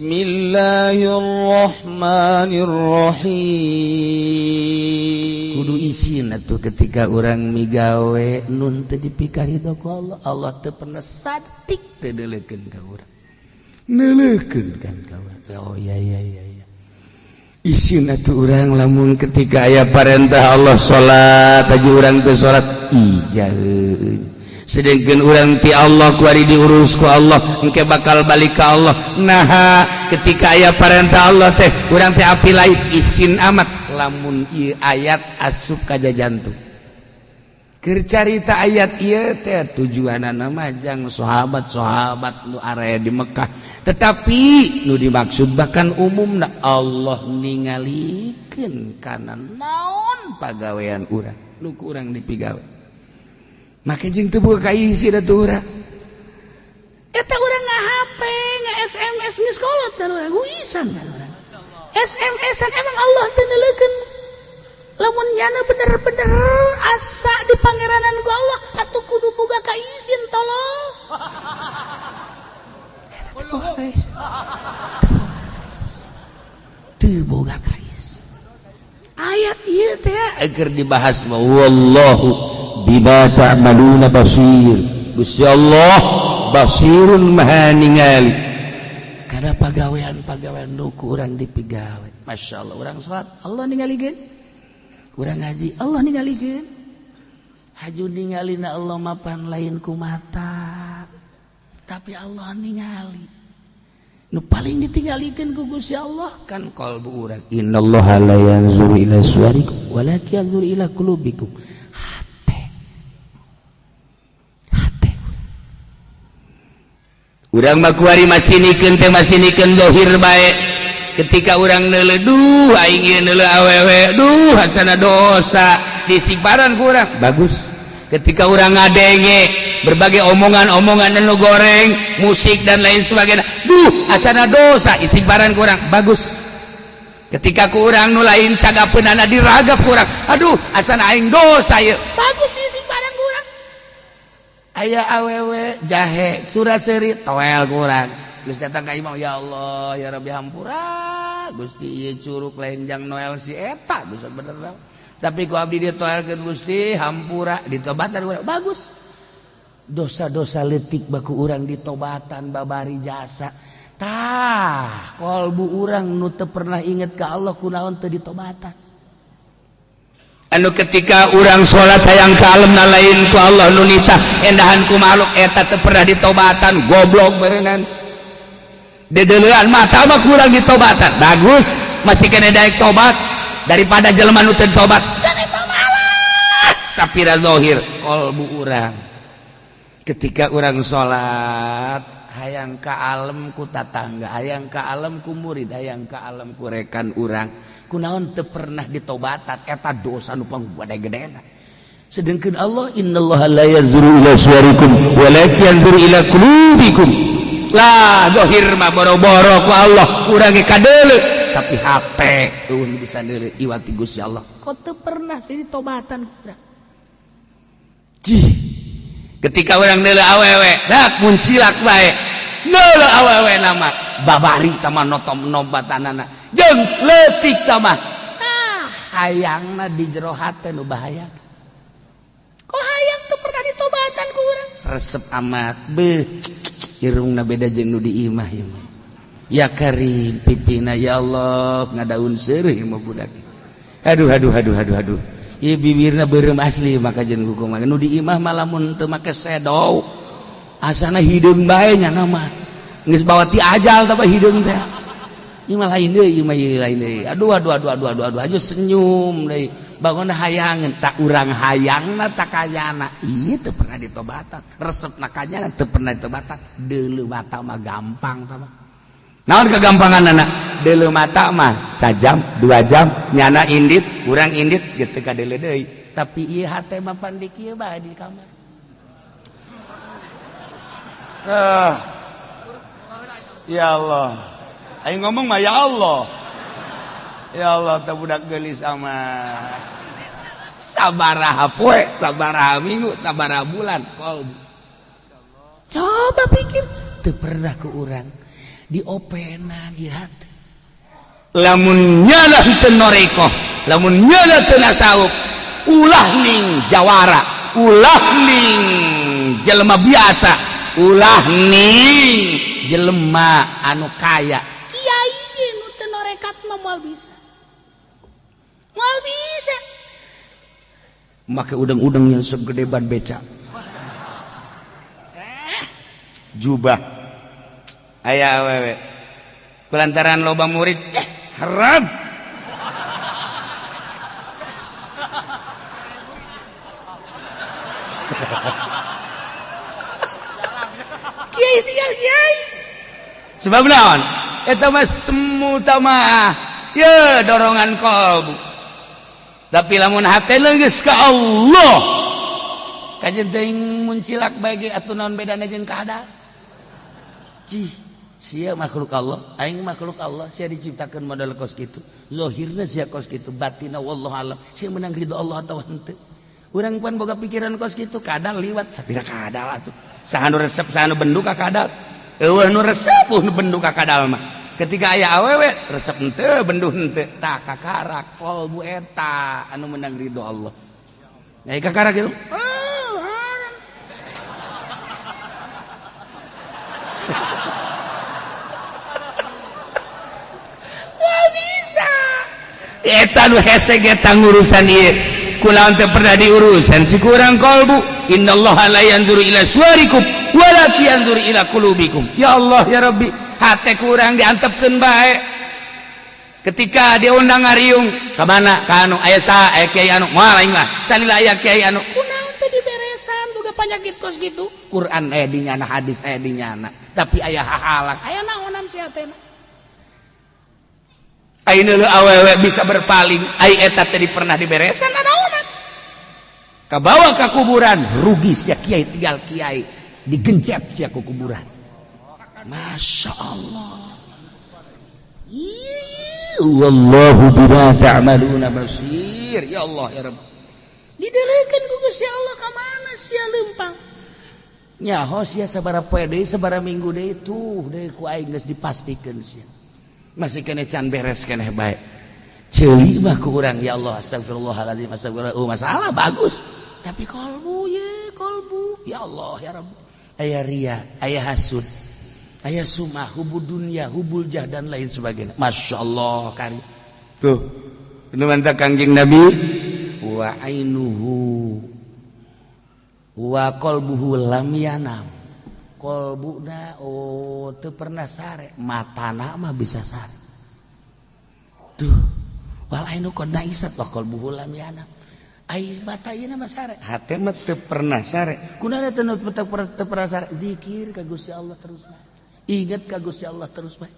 Bismillahirrahmanirrahim. Kudu isin atuh ketika urang migawe nun teu dipikarido ku Allah. Allah teu pernah satik teu deuleukeun ka urang. Neuleukeun kan ka urang. Oh iya iya iya iya. Isin atuh urang lamun ketika aya parentah Allah salat aja urang teu salat ijaheun. Sedangkan urang ti Allah kuari diurus ku Allah, engke bakal balik ke Allah. Nah, ketika aya parentah Allah teh urang teh api lain isin amat lamun ieu ayat asup ka jantung. Keur carita ayat ieu teh tujuanana mah jang sahabat-sahabat nu area di Mekah, tetapi nu dimaksud bahkan umumna Allah ningalikeun kana naon pagawean urang nu ku urang dipigawe. Make jeung teu boga kaisi da tuh urang. Eta urang nge-HP, nge-SMS geus kolot dan urang huisan kan urang. SMS-an emang Allah teu neuleukeun. Lamun nyana bener-bener asa di pangeranan ku Allah atuh kudu boga kaisin tolong. Eta teu boga kaisin. Teu boga kaisin. Ayat ieu teh agar dibahas mah wallahu bima ta'maluna basir. Gusti Allah basirun maha ningali kada pagawean-pagawean nu ku urang dipigawe. Masya Allah, urang salat Allah ningalikeun, urang ngaji Allah ningalikeun. Haju ningalina Allah mapan lain ku mata, tapi Allah ningali nu paling ditinggalikeun ku Gusti Allah kan qalbu urang. Innallaha la yanzuru ila suwarikum walakin yanzuru ila qulubikum. Hate hate urang mah kuari masinikeun teh masinikeun dohir bae. Ketika urang neuleuh, duh aing ieu neuleuh awewe, duh hasana dosa, disiparan ku urang bagus. Ketika urang ngadenge berbagai omongan-omongan anu goreng, musik dan lain sebagainya, duh asana dosa, istighfaran ku urang bagus. Ketika ku urang nu lain cagapeunana diragap ku urang, aduh asana aing dosa ieu, bagus diistighfaran ku urang. Aya awewe jahe sura seuri toel ku urang, geus datang ka imam, ya Allah ya Rabbi hampura Gusti, ieu curug lain jang Noel si eta bisa bener, tapi ku abdi ditoelkeun Gusti hampura, ditobatan urang bagus. Dosa-dosa letik baku urang ditobatan babari jasa. Tah kolbu urang nu teu pernah inget ka Allah kunaon teu ditobatan. Anu ketika urang salat hayang ka alamna lain ku Allah nu nitah, endahan ku makhluk, eta teu pernah ditobatan, goblok berenang. Dedeleuan mata mah kurang ditobatan bagus, masih kena daek tobat daripada jelema nu teu tobat. Dan eta malah sapira zahir kolbu urang ketika urang salat hayang ka alam ku tatangga, hayang ka alam ku murid, hayang ka alam ku rekan urang, kunaon teu pernah ditobatan? Eta dosa nu panggede-gedena. Sedangkan Allah innallaha la yanzuru ila suwarikum walakin yanzuru ila qulubikum. Lah zahir mah boro-boro ku Allah urang ge kadeuleu, tapi hate eueun bisa deuleu iwat ti Gusti Allah. Kok teu pernah sih ditobatan ku urang? Cih, ketika urang deuleu awewe dak muncilak bae, deuleu awewe nama babari tama notom nobatanana jeung leutik tama, ah hayangna di jero hate nu bahaya. Kok hayang teu pernah ditobatan ku urang? Resep amat beuh, irungna beda jeung nu di imah ieu mah. Ya karim pipina, ya Allah ngadaun seureuh ieu mah budak. Aduh aduh aduh aduh aduh, ieu bibirna beureum asli maka jeung hukum nu di imah mah lamun teu make sedow asana hideung bae nya mah geus bawa ti ajal tah hideung teh. Ieu mah lain deui, ieu mah ieu lain deui. Aduh aduh aduh aduh aduh aduh, aja senyum deui bangun hayangan tak urang hayangna tak kayana ieu teu pernah ditobatan, resepna kanyana teu pernah ditobatan. Deuleu mata mah gampang tah mah. Naon kegampangan anak deuleu mata mah sajam 2 jam nyana indit, urang indit geus teu kadeuleu deui, tapi ieu hate mah pan di kieu bae di kamar. Ah. Ya Allah. Aing ngomong mah ya Allah. Ya Allah teh budak geulis amat. Sabaraha poe, sabaraha minggu, sabaraha bulan kolbu. Coba pikir. Teu pernah ke urang. Diopenan ieu hate. Lamun nyana teu noreko, lamun nyana teu nasawuf, ulah ning jawara, ulah ning jelema biasa, ulah ning jelema anu kaya. Kiai nu teu norekat mah moal bisa. Moal bisa. Make udang-udang yang segede ban beca. Jubah. Aya awewe. Kulantaran loba murid, haram. Kiai tinggal kiai. Sebab naon? Eta mah semu tamah. Ye dorongan kalbu. Tapi lamun hate geus ka Allah. Kajen teuing muncilak bae ge atuh naon bedana jeung kadal. Cih, sia makhluk Allah, aing makhluk Allah, sia diciptakeun model kos kitu. Zahirna sia kos kitu, batinna wallahu alam. Sia menang ridho Allah atawa henteu. Urang pan boga pikiran kos kitu, kadal liwat sapira kadal atuh. Saha nu resep, saha nu bendu ka kadal. Eueuh nu resep, nu bendu ka kadal mah. Ketika aya awewe resep henteu, bendu henteu, tah kakarak qalbu eta anu menang ridho Allah. Nah, kakarak gitu. Wah bisa. Eta nu hese ge ngurusan ieu. Kulaon teu pernah diurusan si kurang qalbu. Innallaha la yanzuru ila suwarikum walakin yanzuru ila qulubikum. Ya Allah ya Rabbi, hate kurang diantepkeun bae. Ketika diundang ngariung ka mana ka anu aya saha aya kiai anu moal aing mah salila aya kiai anu kunaon teh diberesan boga panyakit kos kitu. Quran aya di nyana, hadis aya di nyana, tapi aya hahalang aya naonan sia teh. Ai neuleuh awewe bisa berpaling, ai eta teh pernah diberesan naonan. Kabawa ka kuburan, rugi sia kiai tinggal kiai, digencet sia ku kuburan. Masya Allah. Wallahu bima ta'maluna basir. Ya Allah ya Rabb. Didelekeun ku Gusti Allah ka mana sia leumpang. Nyaho sia sabaraha poe deui, sabaraha minggu deui tuh deui ku aing geus dipastikeun sia. Masih kene can beres keneh bae. Ceuli mah ku urang ya Allah astagfirullahaladzim astagfirullah. Oh masalah bagus. Tapi kalbu ye kalbu ya Allah ya Rabb. Aya ria, aya hasud, aya sumah, hubul dunia, hubul jah dan lain sebagainya. Masya Allah kari. Tuh, nu mantap Kangjeng Nabi wa ainuhu wa qalbuhu lam yanam. Qalbuna oh teu pernah sare, matana mah bisa sare. Tuh, wal ainu qad naisat wa qalbuhu lam yanam. Ai mata ieu mah sare, hate mah teu pernah sare. Kunaon teu pernah sare? Zikir ka Gusti Allah terus bae. Ingat ka Gusti Allah terus bae.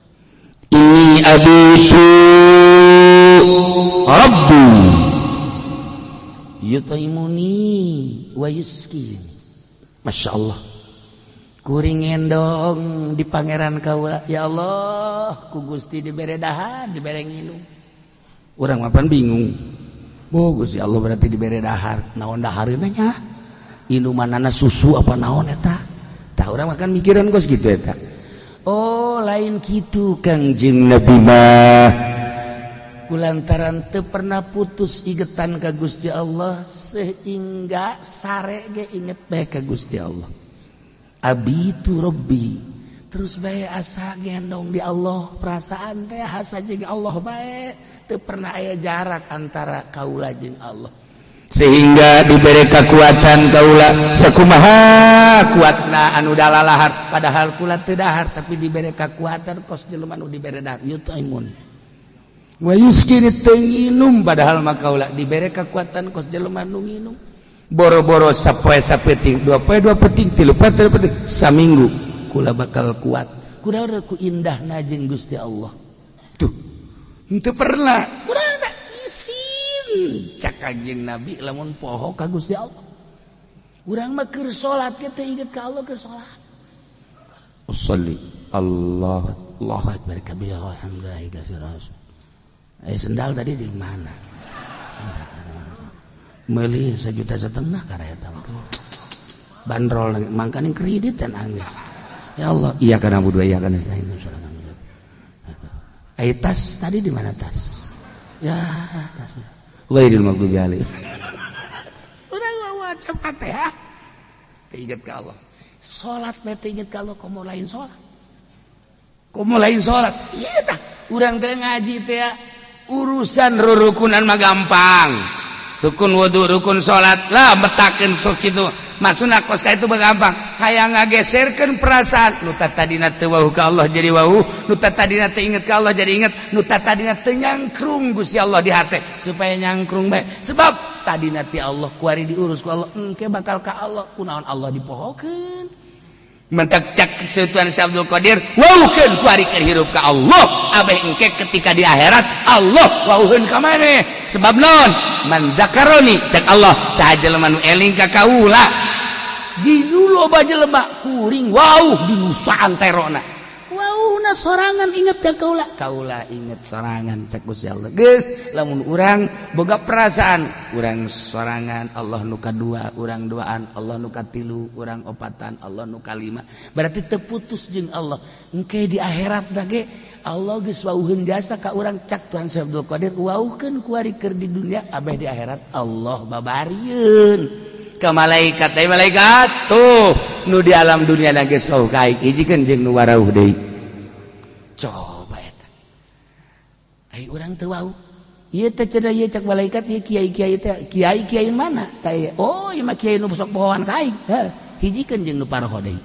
Ini abitu Rabbi yutaimuni wa yuskin. Masya Allah. Kuring ngendong di pangeran kaula. Ya Allah, ku Gusti dibere dahar, dibere nginum. Urang mapan bingung. Oh, Gusti Allah berarti dibere dahar. Naon dahareuna nya? Inumanana susu apa naon eta? Tah urang makan mikiran kos gitu eta. Oh, lain kitu Kangjeng Nabi mah. Kulantaran teu pernah putus igetan ka Gusti Allah sehingga sare ge inget bae ka Gusti Allah. Abitu Rabbi terus bae asa gendong di Allah, perasaan teh asa jeung Allah bae, teu pernah aya jarak antara kaula jeung Allah. Sehingga diberi kekuatan kaula sakumaha kuatna anu dalalahar, padahal kula teu dahar tapi diberi kekuatan kos jelema nu dibere dahar yutaimun wa yuskini teu nginum, padahal mah kaula dibere kekuatan kos jelema nu nginum. Boro-boro sapoe sapeting, dua poe dua peting, tilu poe tilu peting, saminggu kula bakal kuat. Kuda ku indahna jeung Gusti Allah. Tuh henteu pernah kuda teh isin cak Kanjeng Nabi lamun poho ka Gusti Allah. Urang mah keur salat ge teu inget ka Allah keur salat. Usolli Allah Allahu akbar kabira alhamdulillah katsiran. Sendal tadi di mana? Meuli 1,5 juta kareta bandrol mangkaning kredit dan angin. Ya Allah, iya kana budu iya kana. Ayo, tas tadi di mana tas? Ya, tas. Ghairil maghdubi alaihim. Urang maca Fatihah teu inget ka Allah. Salat bae teu inget ka Allah, komo lain salat. Komo lain salat. Ieu tah urang teh ngaji teh urusan rurukunan mah gampang. Rukun wudu, rukun salat lah, metakeun sok kitu. Maksudna kos ka itu mah gampang. Hayang ngageserkeun perasaan nu tadina teu wawuh ka Allah jadi wawuh, nu tadina teu inget ka Allah jadi inget, nu tadina teu nyangkrung Gusti Allah di hate supaya nyangkrung bae. Sebab tadina ti Allah kuari diurus ku Allah, engke bakal ka Allah, kunaon Allah dipohokeun. Mentak cak Tuan Syekh Abdul Qadir, wawuhkeun kuari keur hirup ka Allah, abeh engke ketika di akhirat Allah wawuheun ka maneh. Sebab naon? Man zakaroni, cek Allah, saha jelema nu eling ka kaula. Di loba jelema kuring wawuh di nu saanterona. Wawuhna sorangan inget ka kaula. Kaula inget sorangan, cek Gusti Allah. Geus, lamun urang boga perasaan urang sorangan, Allah nu kadua, urang duaan Allah nu katilu, urang opatan Allah nu kalima, berarti terputus jeung Allah. Engke di akhirat ge Allah geus wawuheun jasa ka urang. Cak Tuhan Syekh Abdul Qadir, wawuhkeun kuari keur di dunia, abeh di akhirat Allah babarieun ke malaikat. Deui malaikat tuh nu di alam dunia na geus wawuh ka aing, hijikeun jeung nu warauh deui. Coba eta. Ai urang teu wawuh. Ieu teh cenah ieu cak malaikat, ieu kiai-kiai teh, kiai-kiai mana? Tah ieu. Oh, ieu mah kiai nu sok pohoan ka aing. Heuh, hijikeun jeung nu paroho deui.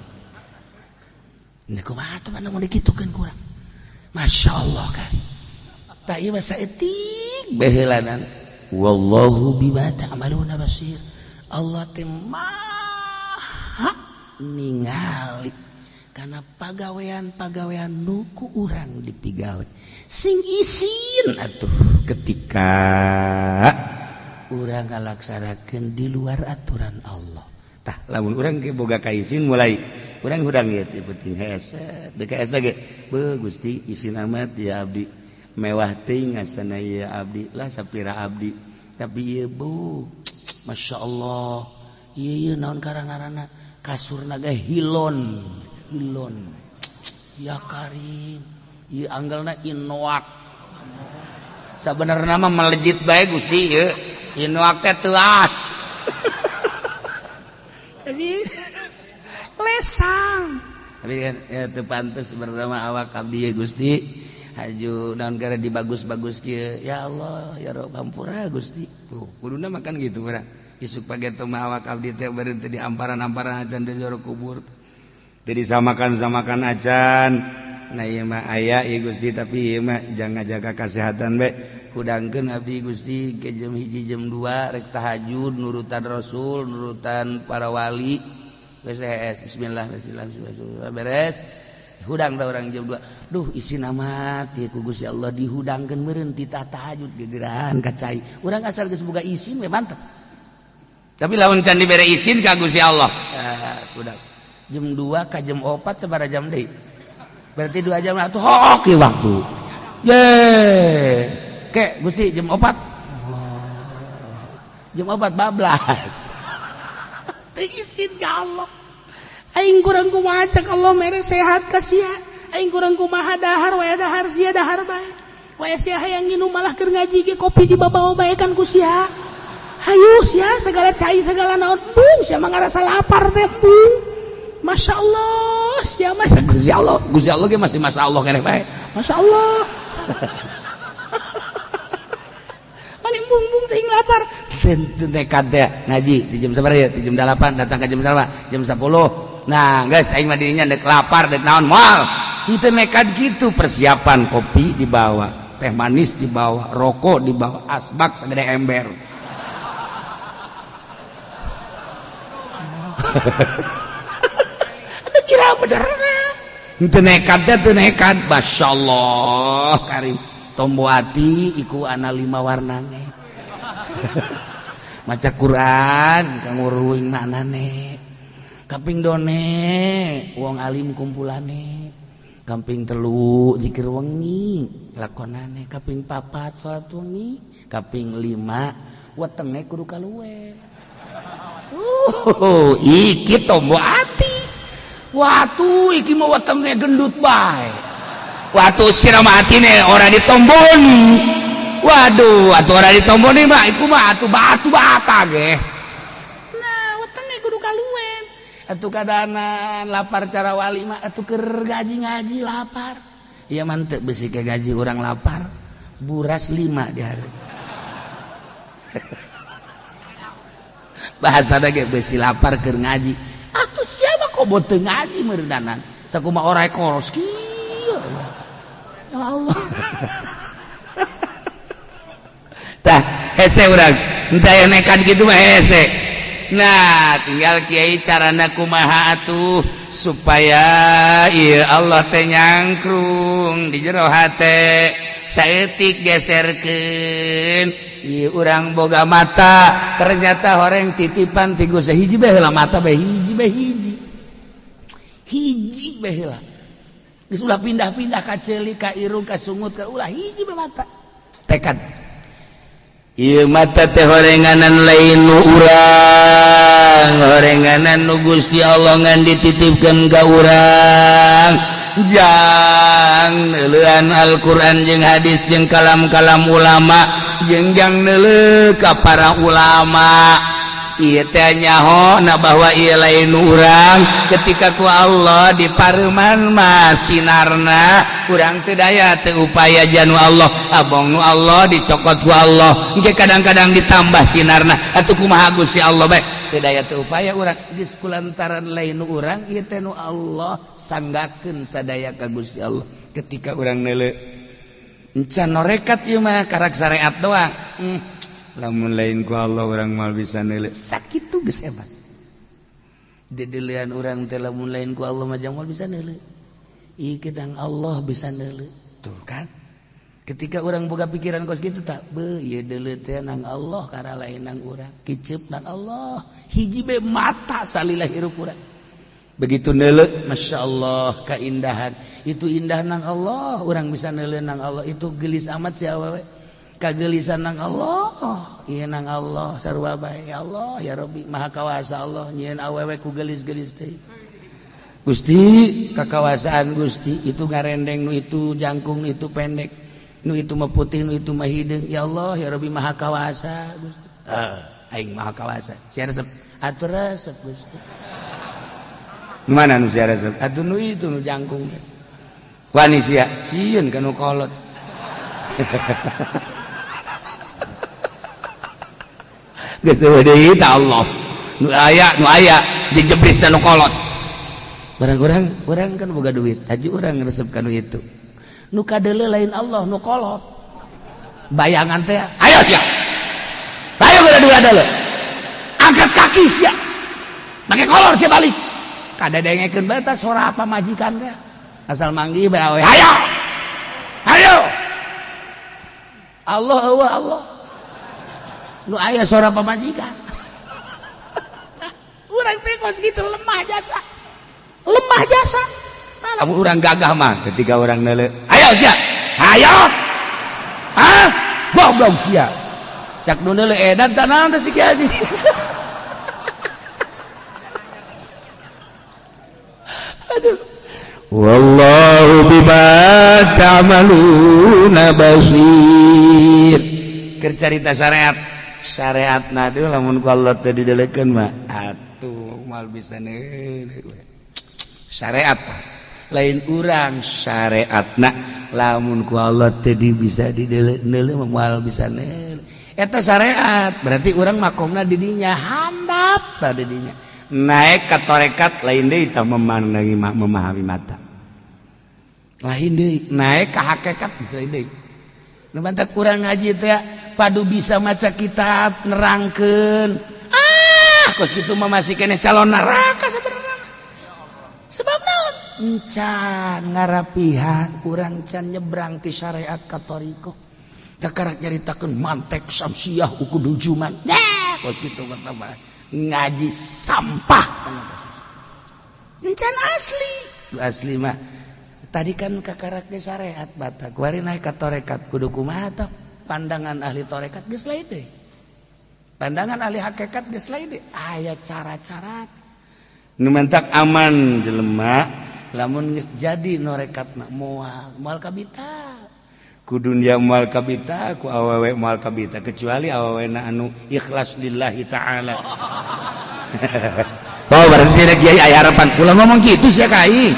Nah, kumaha tuh mana mun dikitukeun ku urang? Masya Allah kan. Tah, ieu mah saeutik baheulanan. Wallahu bima ta'maluna basir. Allah teh maha ningali karena pagawean-pagawean nu ku urang dipigawe. Sing isin atuh ketika urang ngalaksanakeun di luar aturan Allah. Tah, lamun urang ge boga kaisin, mulai urang hudang ieu teh penting hese DKS ge beuh. Gusti, isin amat ya abdi, mewah teuing ngasana ieu abdi lah, sapira abdi, tapi ieu bu, Masya Allah, ieu ieu naon karang-ngaranna, kasur naga hilon hilon, ya karim, ieu anggelna inoak. Sabenerna mah melejit bae, Gusti, ieu inoak teh teuas. Tapi lesang. Tapi kan ya teu pantes bernama awak abdi ya Gusti, haju naon gara dibagus-bagus kieu. Ya Allah, ya Rob, hampura Gusti. Tuh kuduna makan gitu urang isuk pagi teh mah awak abdi teh beureun teh di amparan-amparan acan, di jero kubur teh disamakan-samakan acan. Nah, ieu mah aya ieu Gusti, tapi ieu mah jangan jaga kesehatan bae. Hudangkeun abdi Gusti ke jam 1, jam 2 rek tahajud, nurutan Rasul, nurutan para wali. Geus, bismillah, bismillah, bismillah, beres hudang tah urang jam 2. Duh, isin amat ya ku Gusti Allah dihudangkeun meureun ti tahajud gegeran ka cai. Urang asal geus boga isin we mantep. Tapi lamun can dibere isin ka Gusti Allah, hudang jam 2 ka jam 4 sabaraha jam deui? Berarti 2 jam atuh. Hoki waktu ye ke Gusti jam 4, jam 4 bablas. Teu isin ka Allah. Aing kurang kumaha cak Allah mere sehat ka sia. Aing kurang kumaha, dahar wae, dahar sia, dahar bae. Wae sia hayang nginum, malah keur ngaji ge kopi dibawa bae kan ku sia. Hayu sia segala cai, segala naon, embung sia mah ngarasa lapar teh embung. Masya Allah sia mah. Gusti Allah, Gusti Allah ge masih Masya Allah keneh bae. Masya Allah. Paling embung teuing lapar. Nekat teh ngaji di jam sabaraha ya? Di jam 8 datang ke jam sabaraha? Jam 10. Nah guys, aing mah dirinya dek lapar dek naon moal henteu nekat gitu. Persiapan kopi dibawa, teh manis dibawa, rokok dibawa, asbak segede ember. Ada kira bener. Henteu nekat teh, teu nekat. Masya Allah karim, tombo ati iku ana lima warnane, maca Quran kanggo ruing maknane, kaping done wong alim kumpulane, kaping telu zikir wengi lakonane, kaping papat salat wengi, kaping lima wetenge kudu kaluwe. Iki tombo ati. Watu iki mah wetenge gendut bae. Waktu sirah mah atine ora ditomboni. Waduh, atuh ora ditomboni mah iku mah atuh batu bata ge. Nah, wetenge kudu kaluen. Atuh kadanan lapar cara wali mah atuh keur gaji-ngaji lapar. Iya mantep besi ke gaji orang lapar. Buras 5 di hari. Bahasa ge besi lapar keur ngaji. Atuh siapa kok bote ngaji meureundanan? Sakumaha ora koros kieu. Ya Allah. Tah hese urang entah yang nekat gitu mah hese. Nah tinggal kiai carana kumaha atuh supaya ieu Allah teh nyangkrung di jero hate saeutik geserkeun ieu urang boga mata ternyata horeng titipan ti Gusti hiji bae heula mata bae hiji bae hiji hiji bae heula geus ulah pindah-pindah ka ceuli ka irung ka sungut ka ulah hiji bae mata tekad. Ieu mata teh horenganan lain nu urang, horenganan nu Gusti Allah ngan dititipkeun ka urang. Jang neuleuan Al-Qur'an jeung hadis jeung kalam-kalam ulama, jeung jang neuleuh ka para ulama. Ieu teh nyaho na bahwa ieu lain nu urang ketika ku Allah dipareuman mah sinarna urang teu daya teu upaya janu Allah, abong nu Allah dicokot ku Allah. Engke kadang-kadang ditambah sinarna atuh kumaha Gusti Allah bae teu daya teu upaya urang geus kulantaran lain nu urang ieu teh nu Allah sanggakeun sadaya ka Gusti Allah. Ketika urang neuleuh encan norekat ieu mah karak syariat doang. Lamun lain ku Allah urang moal bisa neuleuh sakitu geus hebat. Dedeulean urang teh lamun lain ku Allah mah moal bisa neuleuh. Ieu kedang Allah bisa neuleuh. Tuh kan. Ketika urang boga pikiran kos kitu tak beuh ieu deuleuh teh nang Allah kara lain nang urang. Kiceup nang Allah. Hiji be mata salila hirup urang. Begitu neuleuh Masya Allah keindahan. Itu indah nang Allah, urang bisa neuleuh nang Allah. Itu gelis amat si awewe. Kagelisan nang Allah, ieu nang Allah sarua bae ya Allah ya Rabbi maha kawasa Allah nyieun awewe ku gelis-gelis teh. Gusti kakawasaan Gusti itu ngarendeng nu itu jangkung nu itu pendek nu itu mah putih nu itu mah hideung ya Allah ya Rabbi maha kawasa Gusti. Aing maha kawasa sia resep atuh resep Gusti. Nu mana nu sia resep atuh nu itu nu jangkung teh. Wani sia sieun ka nu kolot. Geus deui ta Allah nu aya dijebris dan nu kolot. Barang urang kan boga duit haji urang resep ka nu itu nu kadeuleu lain Allah nu kolot bayangan teh ayo sia ayo geura dua deuleu angkat kaki sia make kolor sia balik kadadengekeun bae tah sora apa majikan teh asal manggih bae awe ayo ayo Allah eueuh Allah nu aya sora pamajikan. Urang teh kos kitu lemah jasa. Lemah jasa. Lamun urang gagah mah ketika urang neuleuh, ayo sia. Ayo. Hah? Goblok sia. Cak nu neuleuh edan tah naon teh si Kiai. Aduh. Wallahu bima ta'maluna basir. Keur carita syariat. Syariat na teh lamun ku Allah teu didelekeun mah atuh moal bisa neuleuh. Syariat lain urang syariatna lamun ku Allah teu bisa didelekeun mah moal bisa neuleuh. Eta syariat berarti urang makomna di dinya handap tah di dinya. Naik ka tarekat lain deui tah memandangi memahami mata. Lain deui naik ka hakikat geus lain deui. Nu mantak urang ngaji teh padu bisa maca kitab nerangkeun. Ah, kos kitu mah masih keneh calon neraka sebenarnya. Sebab naon? Encan ngarapihan urang can nyebrang ti syariat ka thariqah. Kakarak nyaritakeun mantek samsiah ukudu juman. Nah, kos kitu mah ngaji sampah. Encan asli. Asli mah tadi kan kakaraknya syariat batak kuari naik ka tarekat kudu kumaha tah pandangan ahli tarekat geus lain deui pandangan ahli hakikat geus lain deui aya cara-cara nu mantak aman jelema Lamun geus jadi norekatna moal moal kabita ku dunia, moal kabita ku awewe, moal kabita kecuali awewena anu ikhlas lillahi ta'ala. Oh, berarti ada kiai aya harapan kula ngomong gitu sia ka aing.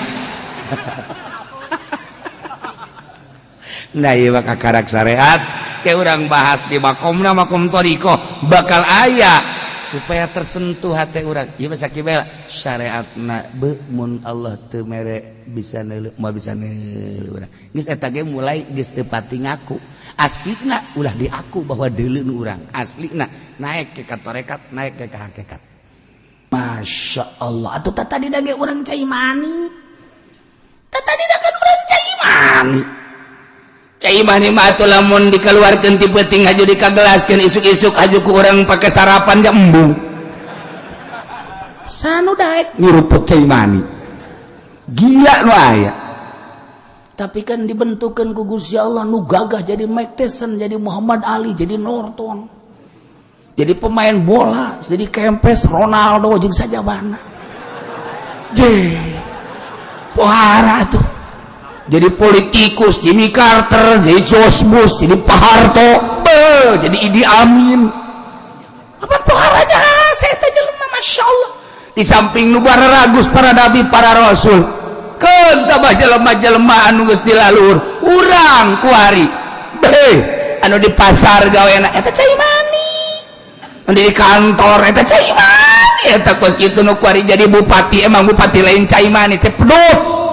Nah, ieu mah kakarak syariat kayak urang bahas di makomna makom thoriqoh bakal aya supaya tersentuh hati urang. Ieu mah sakibel syariatna be mun Allah teu mere bisa neuleuh, moal bisa neuleuh urang. Geus eta ge mulai geus teu pati ngaku. Aslina ulah diaku bahwa deuleu nu urang. Aslina naik ke tarekat, naik ke hakikat. Masya Allah, atuh tadi dage urang cai mani, tadi dagan urang cai mani. Cai mani mah atuh lamun dikeluarkeun ti peuting haju dikagelaskeun, isuk-isuk haju ku urang pake sarapan ge embung. Sanu daek nyuruput cai mani. Gila nu aya. Tapi kan dibentukkan ku Gusti Allah nu gagah jadi Mike Tyson, jadi Muhammad Ali, jadi Norton, jadi pemain bola, jadi Kempes, Ronaldo jeung sajabana. Je pohara tuh. Jadi politikus Jimmy Carter, jadi George Bush, jadi Pak Harto, be, jadi Idi Amin. Apa poharanya saya teh jelema, Masya Allah. Di samping nu ragus para nabi, para rasul, keun tambah jelema-jelema anu geus dilalur urang kuari be anu di pasar gawena eta cai mani, anu di kantor eta cai mani, eta kos kitu. Nu kuari jadi bupati, emang bupati lain cai mani cepdut.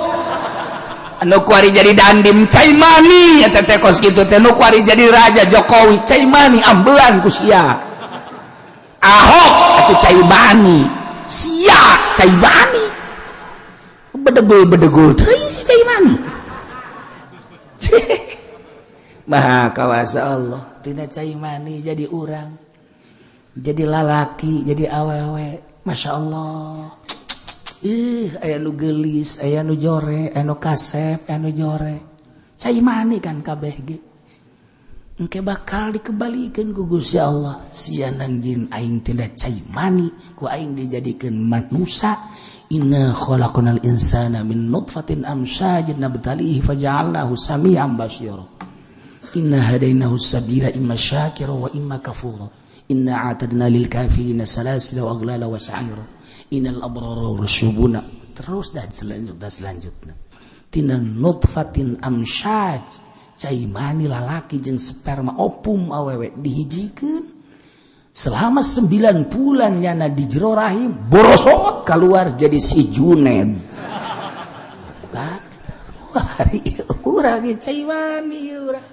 Anu kuari jadi dandim cai mani eta teh kos kitu teh. Nu kuari jadi raja Jokowi cai mani, ambelan ku sia. Ahok atuh cai mani, sia cai mani, Bedegul bedegul teuing si cai mani. Maha kawasa Allah. Tina cai mani jadi urang, jadi lalaki, jadi awewe. Masya Allah, ih, aya nu geulis, aya nu jore, aya nu kasep, aya nu jore, cai mani kan kabeh ge. Engke bakal dikembalikan ku Gusti Allah. Sia nang jin aing tina cai mani ku aing dijadikeun manusia. Inna khalaqnal insana min nutfatin amsyajin nabtalihi faja'alnahu sami'an basira. Inna hadainahu sabila imma syakira wa imma kafura. Inna a'tadna lil kafirina salasila wa aghlala wa sa'ira. Innal abrara yashrabuna. Terus dan selanjutnya selanjutnya tina nutfatin amsyaj, cai mani lalaki jeung sperma opum awewe dihijikeun selama 9 bulan nyana di jero rahim, borosot keluar jadi si Juned kan. Wah, urang cai mani urang.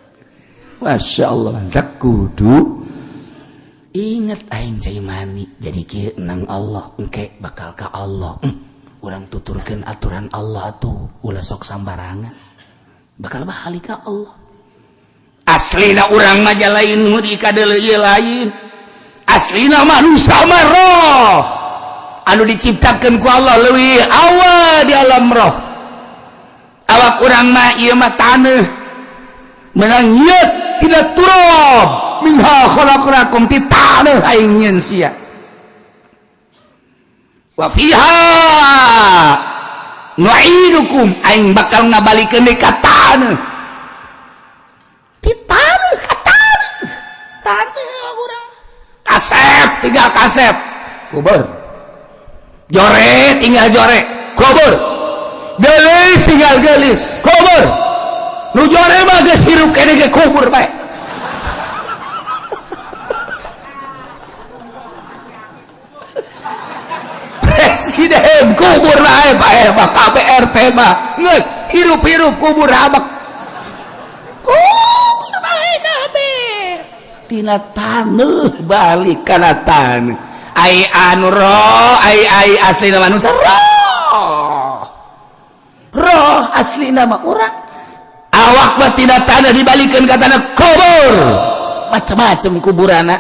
Masya Allah, tak kudu inget aing cai mani jadi kieu nang Allah, engke bakal ka Allah. Urang tuturkeun aturan Allah tuh, ulah sok sambarangan, bakal balik ka Allah. Aslina urang mah lain nu dikadeuleu ieu, lain. Aslina manusia mah roh anu diciptakeun ku Allah leuwih awal di alam roh. Awak urang mah ieu mah taneuh, menang nyeut tina turab. Minha khalaqnakum, ti taneuh aing nyeun sia. Wa fiha nu'idukum, aing bakal ngabalikeun deui ka taneuh. Ti taneuh ka taneuh, taneuh urang. Kasep tinggal kasep, kubur. Jore tinggal jore, kubur. Gelis tinggal gelis, kubur. Nu jore mah geus hirup keneh ge kubur bae. Presiden kubur bae, bae mah KPRT mah geus hirup-hirup kubur abak. Kubur bae kabeh. Tina taneuh balik kana taneuh. Ai anu roh, ai ai asli manusia roh. Roh asli nama urang. Awak mah tina tanah dibalikeun ka tanah, kubur. Macam-macam kuburana.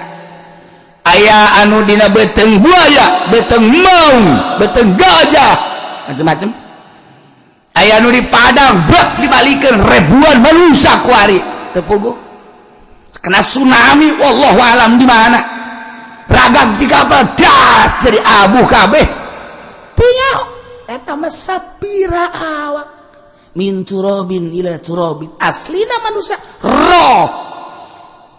Aya anu dina beteng buaya, beteng maung, beteng gajah, macam-macam. Aya anu di padang bak dibalikeun ribuan manusia kuari teu puguh. Kena tsunami wallahu alam di mana, ragag di kapal das jadi abu kabeh. Teu nyaho. Eta mah sapira awak min turabin ila turabin. Aslina manusia roh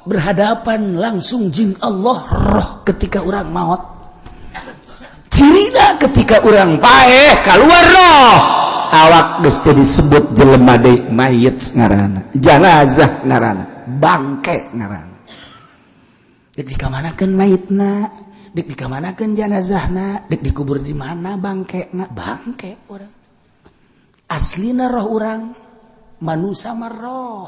berhadapan langsung jeung Allah, roh ketika orang maut. Cirina ketika orang paeh keluar roh, awak geus teu disebut jelema deui, mayit ngaranna, janazah ngaranna, bangke ngaranna. Dek dikamanakeun mayitna, dek dikamanakeun janazahna, dek dikubur di mana bangkena, bangke urang. Aslina roh urang manusia mah roh.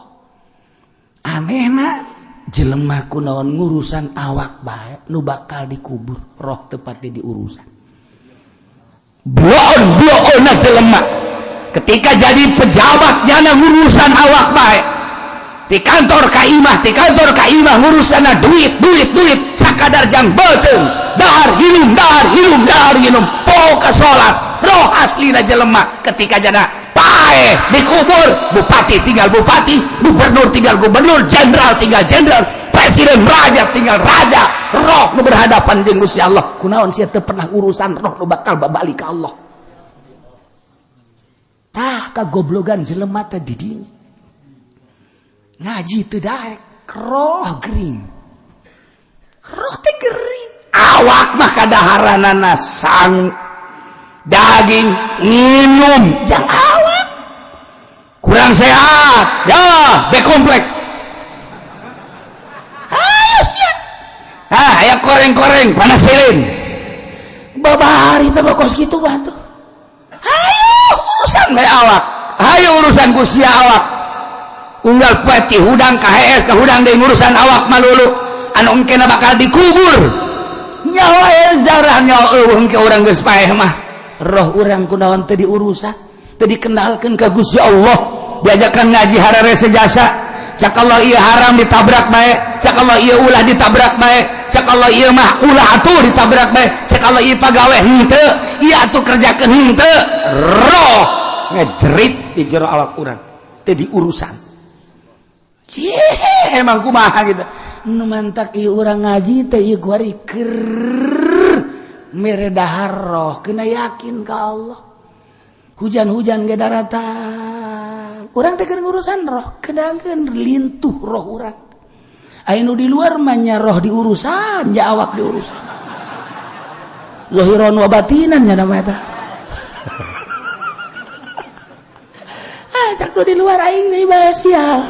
Anehna jelema kunaon ngurusan awak bae nu bakal dikubur, roh tepatnya diurusan. Bloon bloon jelema ketika jadi pejabat nyana ngurusan awak bae, di kantor ka imah, di kantor ka imah, ngurusan duit duit duit, sakadar jang beuteung, dahar minum, dahar minum, dahar minum, poho salat. Roh aslina jelema ketika jana paeh dikubur, bupati tinggal bupati, gubernur tinggal gubernur, jenderal tinggal jenderal, presiden, raja tinggal raja. Roh nu berhadapan jeung Gusti Allah. Kunaon sia teu pernah urusan roh nu bakal babalik ka Allah? Tah, kagoblogan jelema teh di dinya. Ngaji teu daek, roh gering, roh teh gering. Awak mah kadaharanana sang daging, minum jang awak kurang sehat ya, B komplek. Ayo sia, ah aya koreng-koreng panasilin. Babari teh kos kitu mah tuh. Ayo urusan bae awak, ayo urusan ku sia awak. Unggal poe ti hudang ka hees ka hudang deui ngurusan awak malulu anu engkena bakal dikubur, nyawa zarah nyawa eueuh engke urang geus paeh mah. Roh urang kunaon teu diurusan, teu dikenalkeun ka Gusti Allah? Diajakan ngaji hararese jasa. Cak Allah ieu haram, ditabrak bae. Cak Allah ieu ulah, ditabrak bae. Cak Allah ieu mah ulah atuh, ditabrak bae. Cak Allah ieu pagawe henteu, ieu atuh kerjakeun henteu. Roh ngejerit di jero awak urang teu diurusan. Cih, emang kumaha gitu. Nu mantak ieu urang ngaji teh ieu kuari keur mere dahar roh, kena yakin ka Allah. Hujan-hujan ge daratang, urang teh keur ngurusan roh, kedangkeun lintuh roh urang. Aya nu di luar mah nya roh diurusan, ya awak diurusan. Zahiran wa batinan nya namanya eta. Ah, cak nu di luar aing deui bae sial.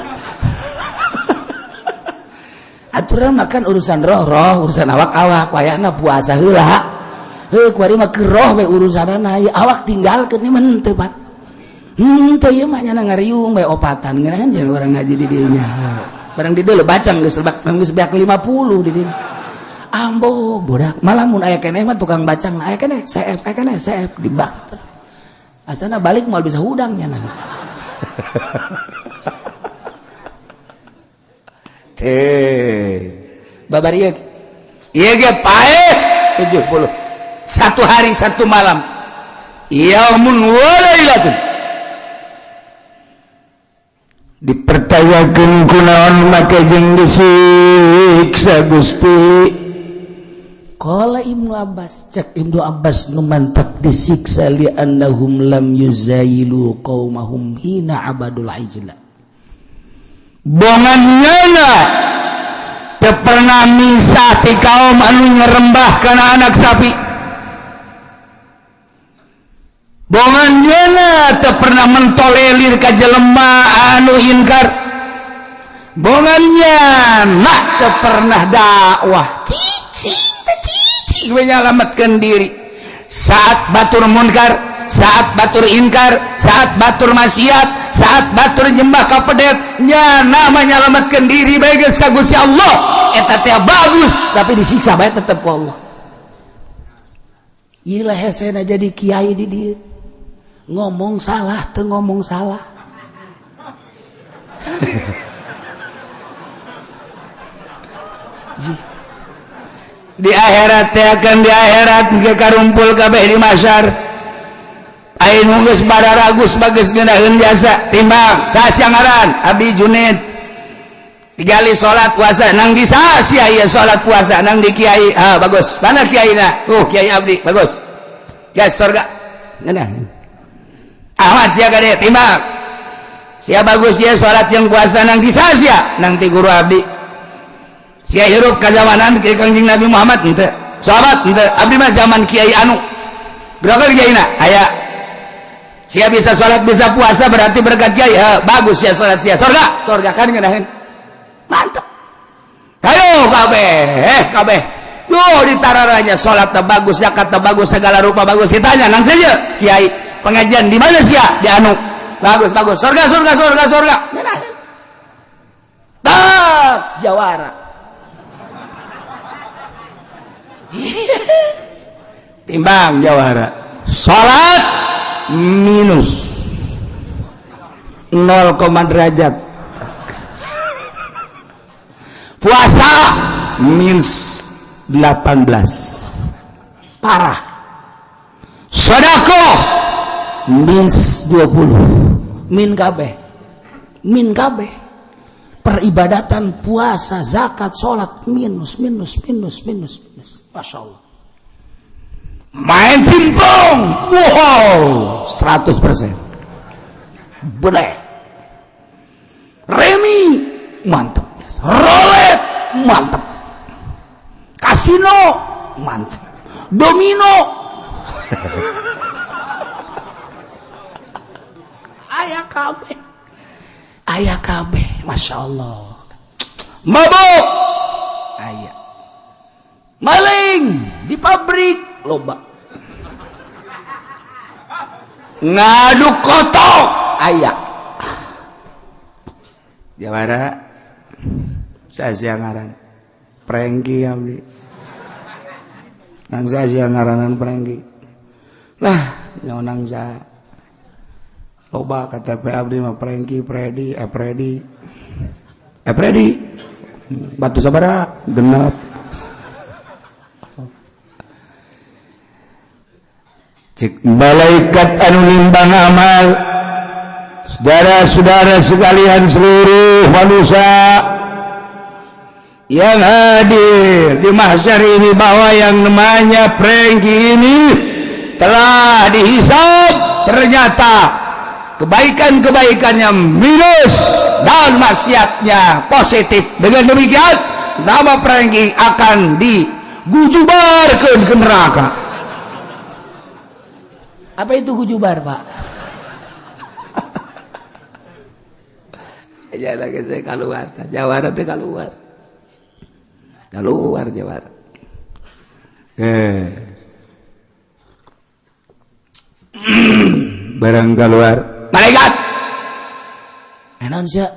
Aturan makan urusan roh roh, urusan awak awak, wayahna puasa heula. Heuh, kuari mah keur roh we urusanana, ieu awak tinggalkeun ieu mah henteu, Pak. Henteu ieu mah nya ngariung we opatan ngeunaheun jeung urang ngaji di dieu nya. Barang di dieu bacang geus lebak geus beak 50 di dieu. Ambo bodak, malah mun aya keneh mah tukang bacang aya keneh, CF aya keneh, CF dibak. Asana balik moal bisa hudang nya. Babar ieu ieu ge paeh 70 satu hari satu malam, yaumun wa lailatun. Dipercayakeun kunaon make jeung disiksa Gusti? Qala Ibnu Abbas, cek Ibnu Abbas nu mantak disiksa li annahum lam yuzayilu qaumahum hina abadul ijla. Bongan nyana teu pernah misah ti kaum anu nyerembah kana anak sapi. Bongan nyana teu pernah mentolelir ka jelema anu inkar. Bongan nyana teu pernah dakwah, cicing teh cicing we nyalametkeun diri saat batur munkar, saat batur inkar, saat batur maksiat, saat batur nyembah ka pedet, nyana menyelamatkan diri bae geus ka Gusti Allah. Eta teh bagus, tapi disiksa bae tetep ku Allah. Ieu lah hesena jadi kiai di dieu. Ngomong salah teu ngomong salah. Di akhirat teh akan di akhirat ge karumpul kabeh di masar. Aing geus bararagus bagus ngeunaheun jasa timbang saha ngaran Abi Junid digali salat puasa nang di saha sia ieu salat puasa nang di kiai. Ah bagus, mana kiaina? Kiai abdi bagus, guys, surga. Ngeunah. Ahmad sia ka dieu timbang. Sia bagus sia salat jeung puasa nang ti saha sia? Nang ti guru abdi. Sia hirup ka zamanan ki Kangjeng Nabi Muhammad henteu. Sahabat henteu. Abdi mah zaman kiai anu. Berapa kiai na? Aya. Sia bisa salat bisa puasa berarti berkat kiai. Heh, bagus sia salat sia. Sorga, sorga kan ngeunaheun. Mantep. Hayo kabeh, kabeh. Duh ditararanya salat teh bagus, zakat teh bagus, segala rupa bagus. Ditanya nang saja kiai pengajian di mana sia? Di anu. Bagus, bagus. Sorga, sorga, sorga, sorga. Ngeunaheun. Tak jawara. Timbang jawara. Salat minus 0, derajat. Puasa minus 18. Parah. Sedekah minus 20. Min kabeh. Min kabeh. Peribadatan, puasa, zakat, salat minus minus minus minus minus. Masya Allah. Main simpong, wow, 100%. Boleh. Remi mantep. Rolet mantep. Kasino mantep. Domino. Aya kabeh. Aya kabeh, Masya Allah. Mabuk. Aya. Maling di pabrik loba. Ngaduk kotok aya. Jawara saya ngaran Prengki abdi. Nang saya ngaranan Prengki. Lah nyaonang sa loba KTP abdi mah Prengki, Predi, Epredi. Epredi. Batu sabara genep. Cek malaikat anu nimbang amal. Saudara-saudara sekalian seluruh manusia yang hadir di mahsyar ini, bahwa yang namanya Prengki ini telah dihisab, ternyata kebaikan-kebaikannya minus dan maksiatnya positif. Dengan demikian nama Prengki akan digujubarkan ke neraka. Apa itu gujubar, Pak? Ya lagi saya keluar, jawara teh keluar. Keluar jawara. Barang keluar. Malaikat. Naon sia?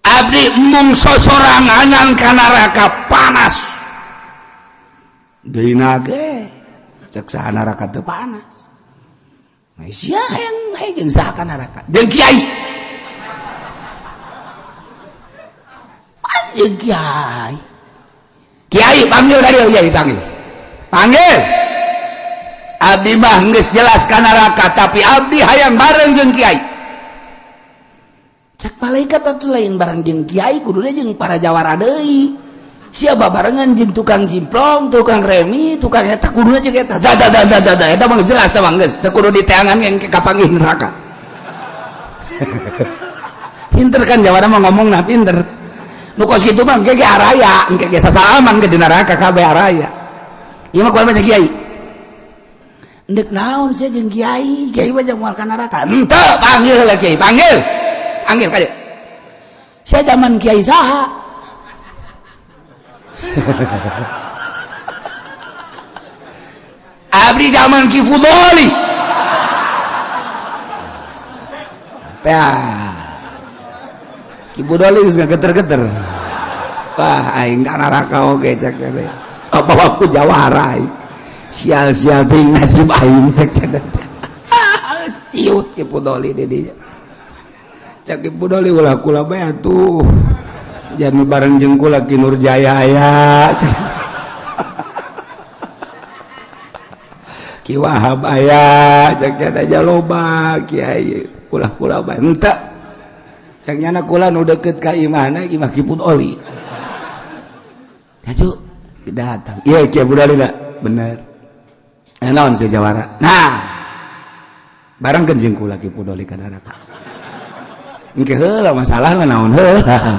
Abdi mung sosoranganan ka neraka panas. Deui nage cek saha neraka teu panas. Sia hayang hayang saha ka neraka? Jeung kiai. Jeung kiai. Kiai panggil ka dieu, kiai panggil. Panggil. Abdi mah geus jelas ka neraka, tapi abdi hayang bareng jeung kiai. Cek malaikat atuh lain bareng jeung kiai, kuduna jeung para jawara deui. Sia babarengan jeung tukang jimplong, tukang remi, tukang eta kuduna jeung eta. Da da da da da, eta mah jelas tah mah geus teu kudu diteangan yang kapanggih neraka. Pinter kan jawara mah ngomongna pinter. Nu kos kitu mah engke ge araya, engke ge sasalaman ke di neraka kabeh araya. Ieu mah kumaha kiai? Ndek naon sia jeung kiai? Kiai mah jeung moal ka neraka. Henteu, panggil heula kiai, panggil. Panggil ka dieu. Sia zaman kiai saha? Abdi zaman Ki Fudoli. Tah. Ki Fudoli geus ngageter-geter. Wah, aing ka neraka oge cek teh. Apa waktu jawara aing. Sial-sial ting nasib aing cek teh. Ciut Ki Fudoli di dinya. Cek Ki Fudoli ulah kula bae atuh. Jangan bareng jeung kula Ki Nurjaya aya. Ki Wahab aya, cek teh aja loba kiai kula-kula bae. Henteu. Cek nyana kula nu deukeut ka imahna imah Ki Fudoli. Hayu datang. Iya Ki Fudoli da. Bener. Eh, naon si jawara? Nah, barang kan jeung kula Ki Pudoli ka neraka. Engke heula masalahna naon heula.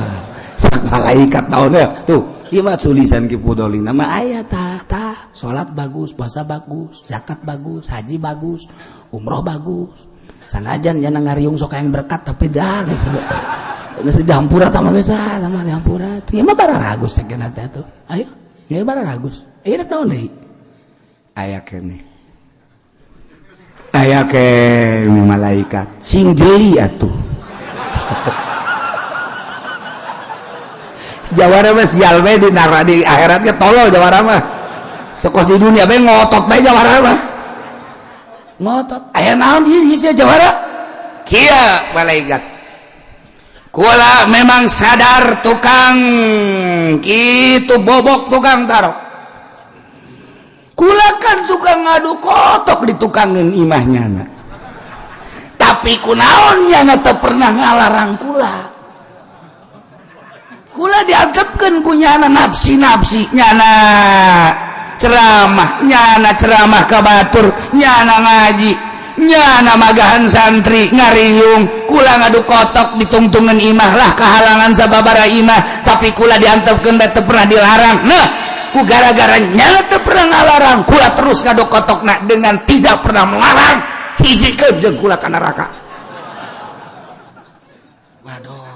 Sak malaikat naon heula. Tuh, ieu mah tulisan Ki Pudoli nama aya tah tah, salat bagus, puasa bagus, zakat bagus, haji bagus, umroh bagus. Sanajan nyana ngariung sok yang berkat, tapi dah geus geus dihampura tah mah, geus ah sama dihampura. Ieu mah bararagus sakeuna teh tuh. Ayo, ieu bararagus. Ieu rek naon deui? Aya keneh. Aya keneh malaikat. Sing jeli atuh. Jawara mah sial bae di nara di akhirat ge tolol jawara mah. Sekos di dunia bae ngotot bae jawara mah. Ngotot. Aya naon ieu sia jawara? Kieu malaikat. Kula memang sadar tukang kitu bobok tukang tarok. Kula kan tukang ngadu kotok di tukangeun imahnya na. Tapi kunaon nyana teu pernah ngalarang kula. Kula diantepkeun ku nyana nafsi-nafsi nyana ceramah, nyana ceramah ka batur, nyana ngaji, nyana magahan santri ngariung, kula ngadu kotok ditungtungan imah lah kehalangan sababara imah, tapi kula diantepkeun da teu pernah dilarang. Nah, ku gara-gara nyana teu pernah ngalarang, kula terus ngadu kotokna dengan tidak pernah melarang, hijikeun jeung kula ka neraka. Waduh.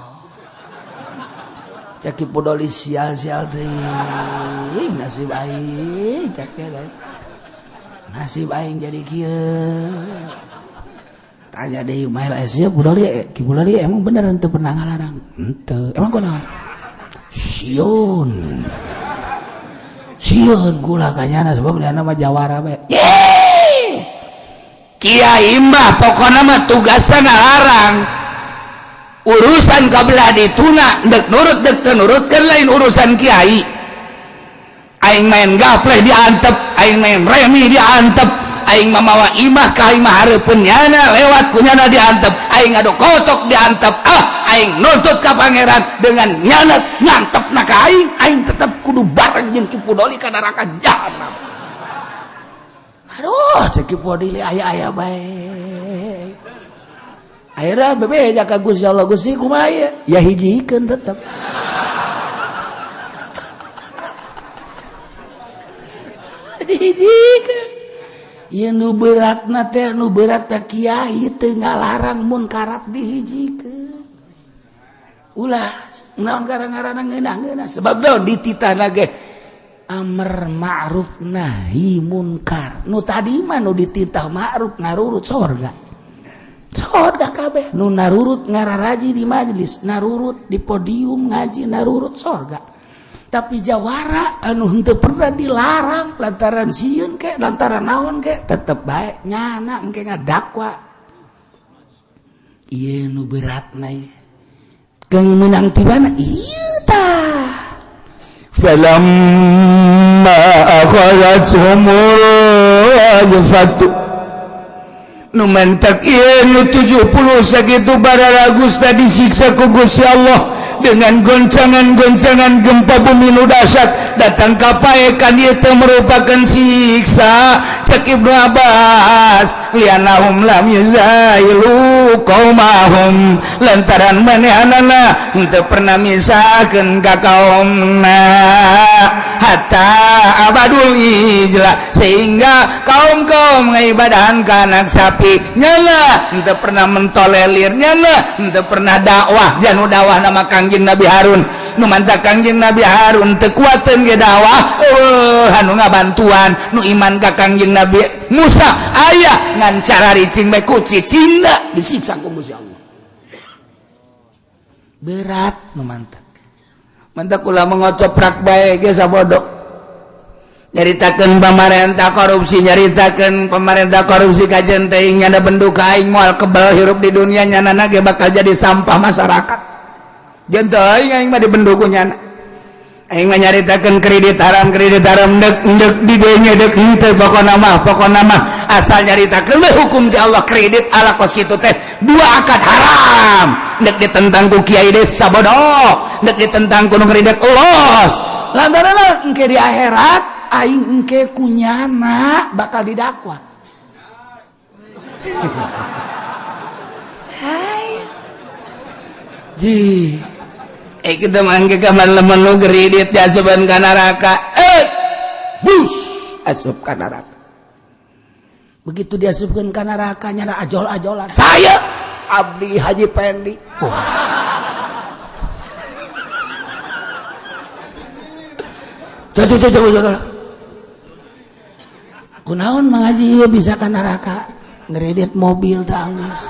Cek Ki Pudoli sial-sial teuing nasib aing, cek nasib aing jadi kieu. Tanya deui mah sia Pudoli, Ki Pudoli emang bener henteu pernah ngalarang? Henteu. Emang kunaon? Sieun. Sieun kula ka nyana sebab nyana mah jawara bae. Yeay! Kiai mah pokona mah tugasna ngalarang. Urusan kabelah dituna dek nurut dek teu nurut kan lain urusan kiai. Aing main gapleh diantep, aing main remi diantep, aing mamawa imah ka imah hareupeun nyana lewat ku nyana diantep, aing ngadu kotok diantep, ah aing nuntut ka pangeran dengan nyana ngantepna ka aing, aing tetep kudu bareng jeung Ki Pudoli ka neraka jahanam. Aduh, cek Ki Pudoli aya-aya bae. Akhirnya bebeja ka Gusti Allah, Gusti kumaha ieu? Ya hijikeun tetep. Dihijikeun. Ieu nu beratna teh nu berat teh kiai teu ngalarang munkarat dihijikeun. Ulah naon gara-garana ngeunah-ngeunah sebab naon dititahna ge amar ma'ruf nahi munkar. Nu tadi mah nu dititah ma'ruf narurut sorga. Sorga kabeh nu narurut ngararaji di majelis, narurut di podium ngaji, narurut sorga. Tapi jawara anu henteu pernah dilarang lantaran sieun ke lantaran naon ke tetep bae nyana engke ngadakwa. Ieu nu beratna ieu. Keung meunang ti mana? Ieu tah. Falamma akhadhathumur rajfatu nu mentak ieu nu 70 sakitu bararagus tadi disiksa ku Gusti Allah dengan goncangan-goncangan gempa bumi nu dahsyat datang ka paekan ieu teh merupakan siksa. Cek Ibnu Abbas lianahum lam yuzailu qaumahum lantaran manehanana henteu pernah misahkeun ka kaumna hatta abadul ijla sehingga kaum-kaum ngaibadahan ka anak sapi nyala henteu pernah mentolelir nyala henteu pernah dakwah janu dakwah nama Kangjeng Nabi Harun nu mantap Kangjeng Nabi Harun teu kuateun ge dakwah anu ngabantuan nu iman ka Kangjeng Nabi Musa aya ngan cara ricing bae ku cicingna disiksa ku Gusti Allah. Berat nu mantap. Mantap kula mengocoprak bae ge sabodo. Nyaritakeun pamarentah korupsi, nyaritakeun pemerintah korupsi kajen teh nyana bendu ka aing moal kebal hirup di dunia nyana ge bakal jadi sampah masyarakat. Jeung teu aing aing mah dibendu ku nyana. Aing mah nyaritakeun kredit haram dek dek di dieu dek henteu pokona mah asal nyaritakeun we hukum di Allah kredit ala kos kitu teh dua akad haram dek ditentang ku kiai desa bodoh dek ditentang ku nu kredit los Lantaran engke di akhirat Aing engke kunyana bakal didakwa. Hai. Ji. Kita mangke kamar lemon nu kredit diasupan ka neraka. Bus asup ka neraka. Begitu diasupkeun ka neraka nyana ajol-ajolan. Saya Abdi Haji Pendi. Oh. Coba. Kunaon Mang Haji ieu bisa ka neraka? Ngredit mobil teh anggeus.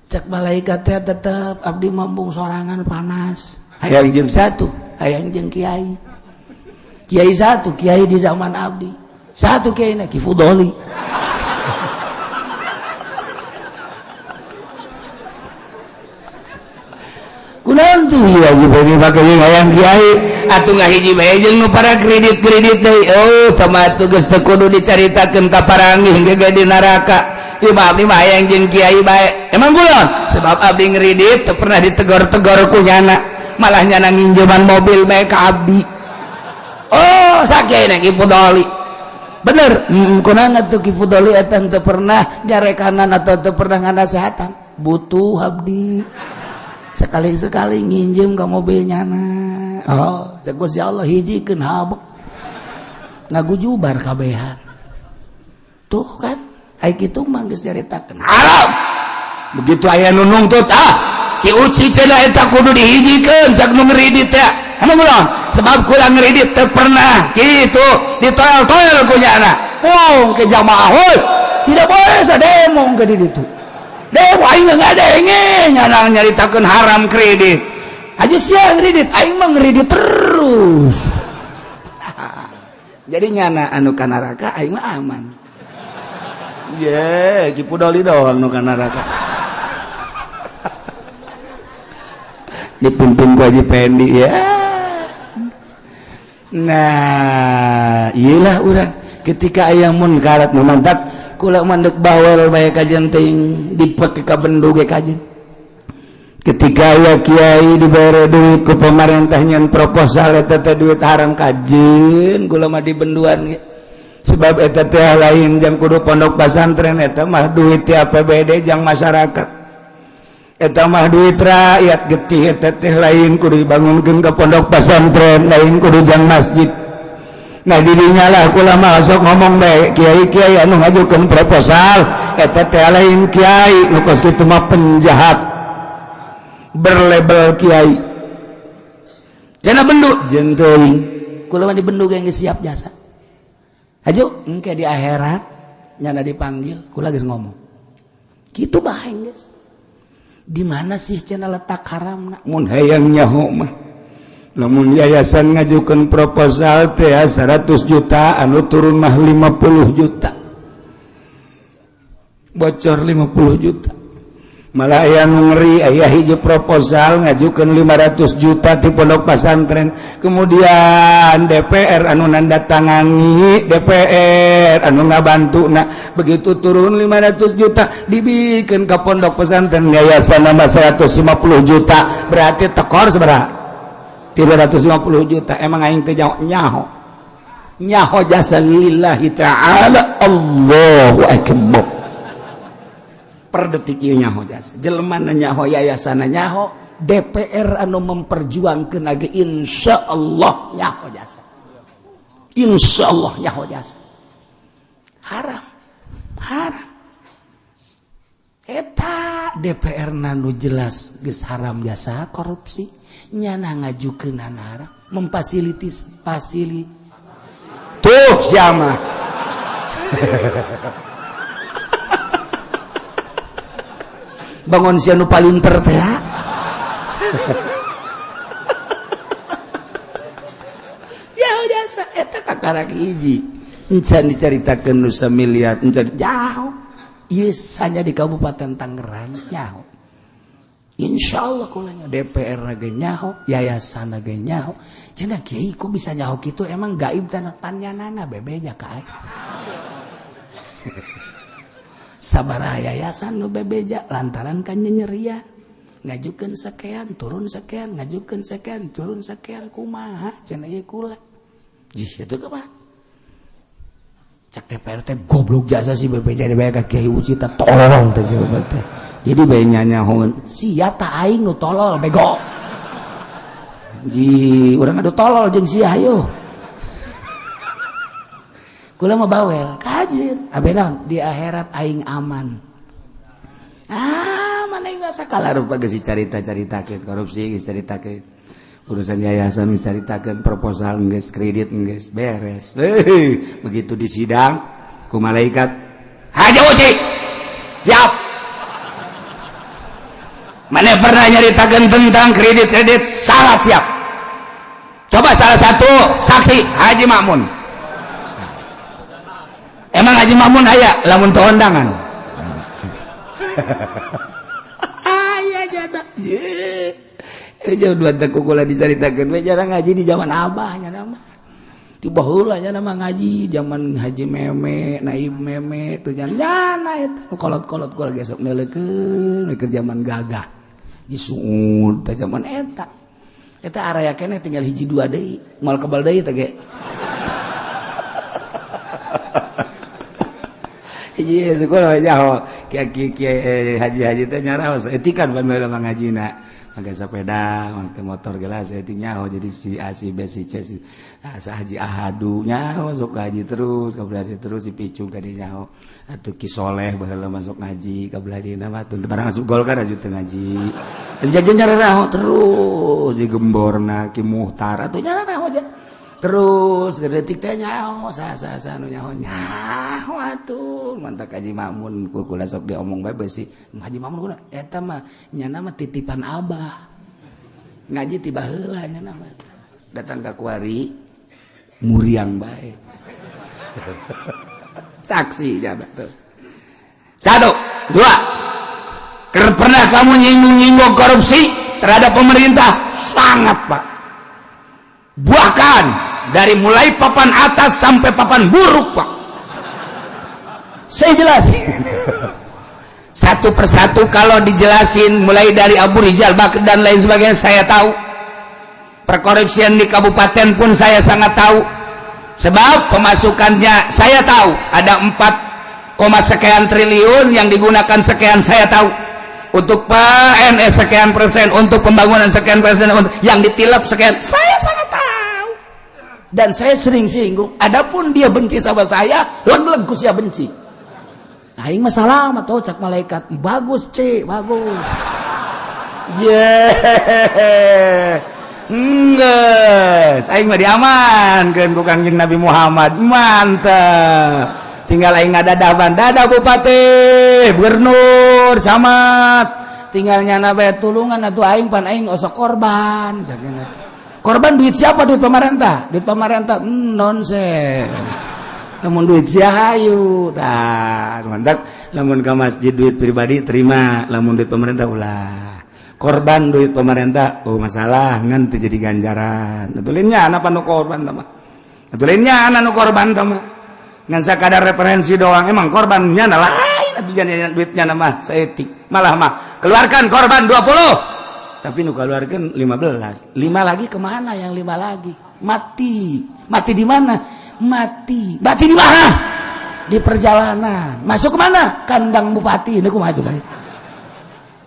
Cek malaikat teh tetep abdi mambung sorangan panas. Hayang jeung satu, hayang jeung kiai. Kiai satu, kiai di zaman abdi. Satu kiai na Ki Fudoli. Kunaon tuh Haji Pendi pake hayang kiai atuh ngahiji bae jeung nu para kredit-kredit deui. Oh, tama tuh geus teu kudu dicaritakeun ka paranggih ge di neraka. Ieu mah abdi mah hayang jeung kiai bae. Emang kulon? Sebab abdi ngredit teu pernah ditegor-tegor ku nyana. Malah nyana nginjeman mobil bae ka abdi. Oh, sakiai na Ki Fudoli. Bener, kunaon atuh Ki Fudoli eta teu pernah nyarekanan atau teu pernah nganasehatan. Butuh abdi. Sekali-sekali nginjem ke mobil nyana. Oh, cek Gusti Allah hijikeun habek. Ngagujubar kabehan. Tuh kan, ai kitu mah geus nyaritakeun haram. Begitu aya nu nungtut, ah, Ki Uci cenah eta kudu dihijikeun cak nu ngredit teh. Anu ulang, sebab kurang ngredit teu pernah kitu ditoel-toel ku nyana. Pung ke jamaah, heuy. Tidak boleh sademo ke di ditu. Demo aing ngadenge nyana nyaritakeun haram kredit. Aja sia ngredit, aing mah ngredit terus. Jadi nyana anu ka neraka aing mah aman. Ye, Ki Fudoli doang nu ka neraka. Dipimpin ku Haji Pendi ya. Nah, iyalah urang ketika aya munkarat nu mantak kula mandek bawel bae kajian teuing dipake ka bendu ge kajian. Ketika aya kiai dibere duit ku pemerintah nyen proposal eta teh duit haram kajian kula mah dibenduan ge. Sebab eta teh lain jang kudu pondok pesantren eta mah duit ti APBD jang masyarakat. Eta mah duit rakyat getih eta teh lain kudu dibangunkeun ka pondok pesantren lain kudu jang masjid. Nah didinya lah kula mah sok ngomong bae kiai-kiai anu ngajukeun proposal eta teh lain kiai nu kos kitu mah penjahat berlabel kiai. Cenah bendu jeung teuing kula mah dibendu ge geus siap jasa. Hajo engke di akhirat nyana dipanggil kula geus ngomong. Kitu bae geus. Di mana sih cenah letak haramna? Mun hayang nyaho mah lamun yayasan ngajukeun proposal teh 100 juta anu turun mah 50 juta. Bocor 50 juta. Malah aya nu ngeri aya hiji proposal ngajukeun 500 juta di pondok pesantren. Kemudian DPR anu nandatangani, DPR anu ngabantuna. Begitu turun 500 juta dibikeun ka pondok pesantren yayasan nambah 150 juta. Berarti tekor sabaraha? 350 juta. Emang aing teh nyaho. Nyaho jasa lillahi ta'ala. Allahu akbar. Per detik ieu nyaho jasa. Jelema nyaho yayasan nyaho, DPR anu memperjuangkeun age insyaallah nyaho jasa. Insyaallah nyaho jasa. Haram. Haram. Eta DPR nu jelas geus haram jasa korupsi, nyana ngajukeun haram, memfasilitis fasili. Tuh siapa? Bangun sia nu palinter teh. Ya jasa eta kakarak hiji. Encan dicaritakeun nu samiliar, encan jauh. Ieu hanya di Kabupaten Tangerang nyaho. Insyaallah kulanya DPR ge nyaho, yayasan ge nyaho. Cenah kiai kok bisa nyaho kitu emang gaib tanah panyanana bebeja ka aing. Sabaraha yayasan nu bebeja lantaran kan nyerian ngajukeun sekian turun sekian ngajukeun sekian turun sekian kumaha cenah ieu kula. Jih itu kumaha? Cak DPR teh goblok jasa si BPJ bae ka Kiai Uci teh tolol teh jawaban teh. Jadi bae nyanyahoeun sia ta aing nu tolol bego. Ji urang adu tolol jeung sia hayo. Kula mah bawel kajeun abe naon di akhirat aing aman. Ah mana enggak sakala rupa geus dicarita-caritakeun korupsi geus caritakeun urusan yayasan geus caritakeun proposal geus kredit geus beres. Heuh, begitu di sidang ku malaikat Haji Uci siap. Mana pernah nyaritakeun tentang kredit-kredit sangat siap. Coba salah satu saksi Haji Makmun. Emang Haji Makmun aya lamun teu ondangan. Aya jada. Jauh dua teh kukula dicaritakeun we jarang ngaji di zaman abah nya mah. Ti baheula nya mah ngaji zaman Haji Meme, Naib Meme tuh nyana eta kolot-kolot kula gesok neuleukeun keur zaman gagah. Disuud teh zaman eta. Eta araya keneh tinggal hiji dua deui, moal kebal deui teh ge. Hiji itu kula nyaho kiai haji-haji teh nyaraos etikan pan baheula mah ngajina. Make sepeda, make motor gelas etik nyaho jadi si A si B si C si Haji Ahadu nyaho sok ngaji terus kabelah dieu terus si Picung ka dieu nyaho atuh Ki Soleh baheula masuk ngaji kabelah dieu mah teu barang asup Golkar aju teu ngaji. Jajan nyararaho terus di gemborna Ki Muhtar atuh nyararaho aja. Terus detik teh nyaho sa-sa nu nyaho nyaho atuh mantak Haji Makmun ku kula sok diomong bae beusi Haji Makmun kuna eta mah nyana mah titipan abah ngaji ti baheula nyana mah datang ka kuari muriang bae. Saksi jaba tuh. 1 2 pernah kamu nyinggung-nyinggung korupsi terhadap pemerintah? Sangat Pak, bahkan dari mulai papan atas sampai papan buruk Pak. Saya jelasin satu persatu kalau dijelasin mulai dari Abu Rizal Bakri dan lain sebagainya saya tahu. Perkorupsian di kabupaten pun saya sangat tahu. Sebab pemasukannya saya tahu ada 4, sekian triliun yang digunakan sekian saya tahu. Untuk PNS sekian persen, untuk pembangunan sekian persen, untuk yang ditilap sekian, saya sangat tahu. Dan saya sering singgung. Adapun dia benci sama saya, leg-leg ku sia benci. Aing mah salah atau cak malaikat, bagus C, bagus. Yeah. Enggeus, aing mah diamankeun ku Kangjeng Nabi Muhammad. Mantap. Tinggal aing ngadadaban, dadah bupati, gubernur, camat. Tinggal nyana bae tulungan atuh aing pan aing osok korban. Korban duit siapa? Duit pemerintah. Duit pemerintah nonsen. Namun duit siahayu. Tah, mantap. Lamun ka masjid duit pribadi terima, lamun duit pemerintah ulah. Korban duit pemerintah, oh masalah ngan teu jadi ganjaran. Atulinnya anak nu korban tah mah. Atulinnya anak nu korban tah mah. Ngan sakadar referensi doang, emang korbannya lain atuh jadi duitnya mah saeutik. Malah mah keluarkan korban 20. Tapi nu keluarkan 15. 5 lagi kemana yang 5 lagi? Mati. Mati di mana? Mati. Mati di mana? Di perjalanan. Masuk kemana? Kandang bupati. Ini kumaha coba?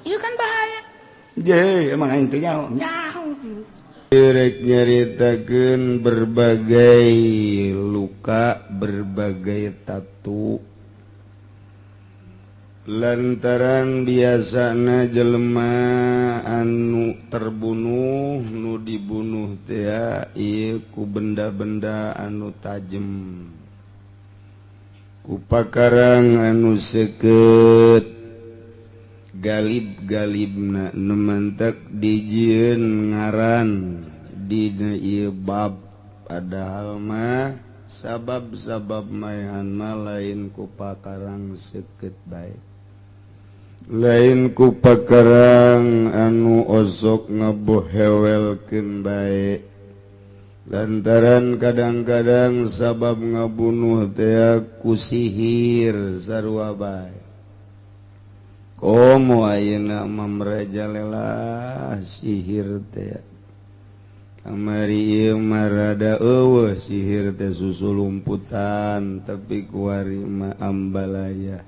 Iya kan bahaya. Je, emang aing teh nyaho. Nyaho. Rek nyaritakeun berbagai luka, berbagai tatu. Lantaran biasana jelema anu terbunuh, nu dibunuh teh ieu ku benda-benda anu tajem, ku pakarang anu seukeut. Galib-galibna nu mantak dijieun ngaran dina ieu bab, padahal mah sabab-sabab maehan mah lain ku pakarang seukeut bae, lain ku pakarang anu osok ngabohewelkeun bae. Lantaran kadang-kadang sabab ngabunuh teh ku sihir sarua bae. Komo ayeuna mah merajalela sihir teh. Kamari ieu mah rada eueuh sihir teh susu lumputan, tapi kuari mah ambalaya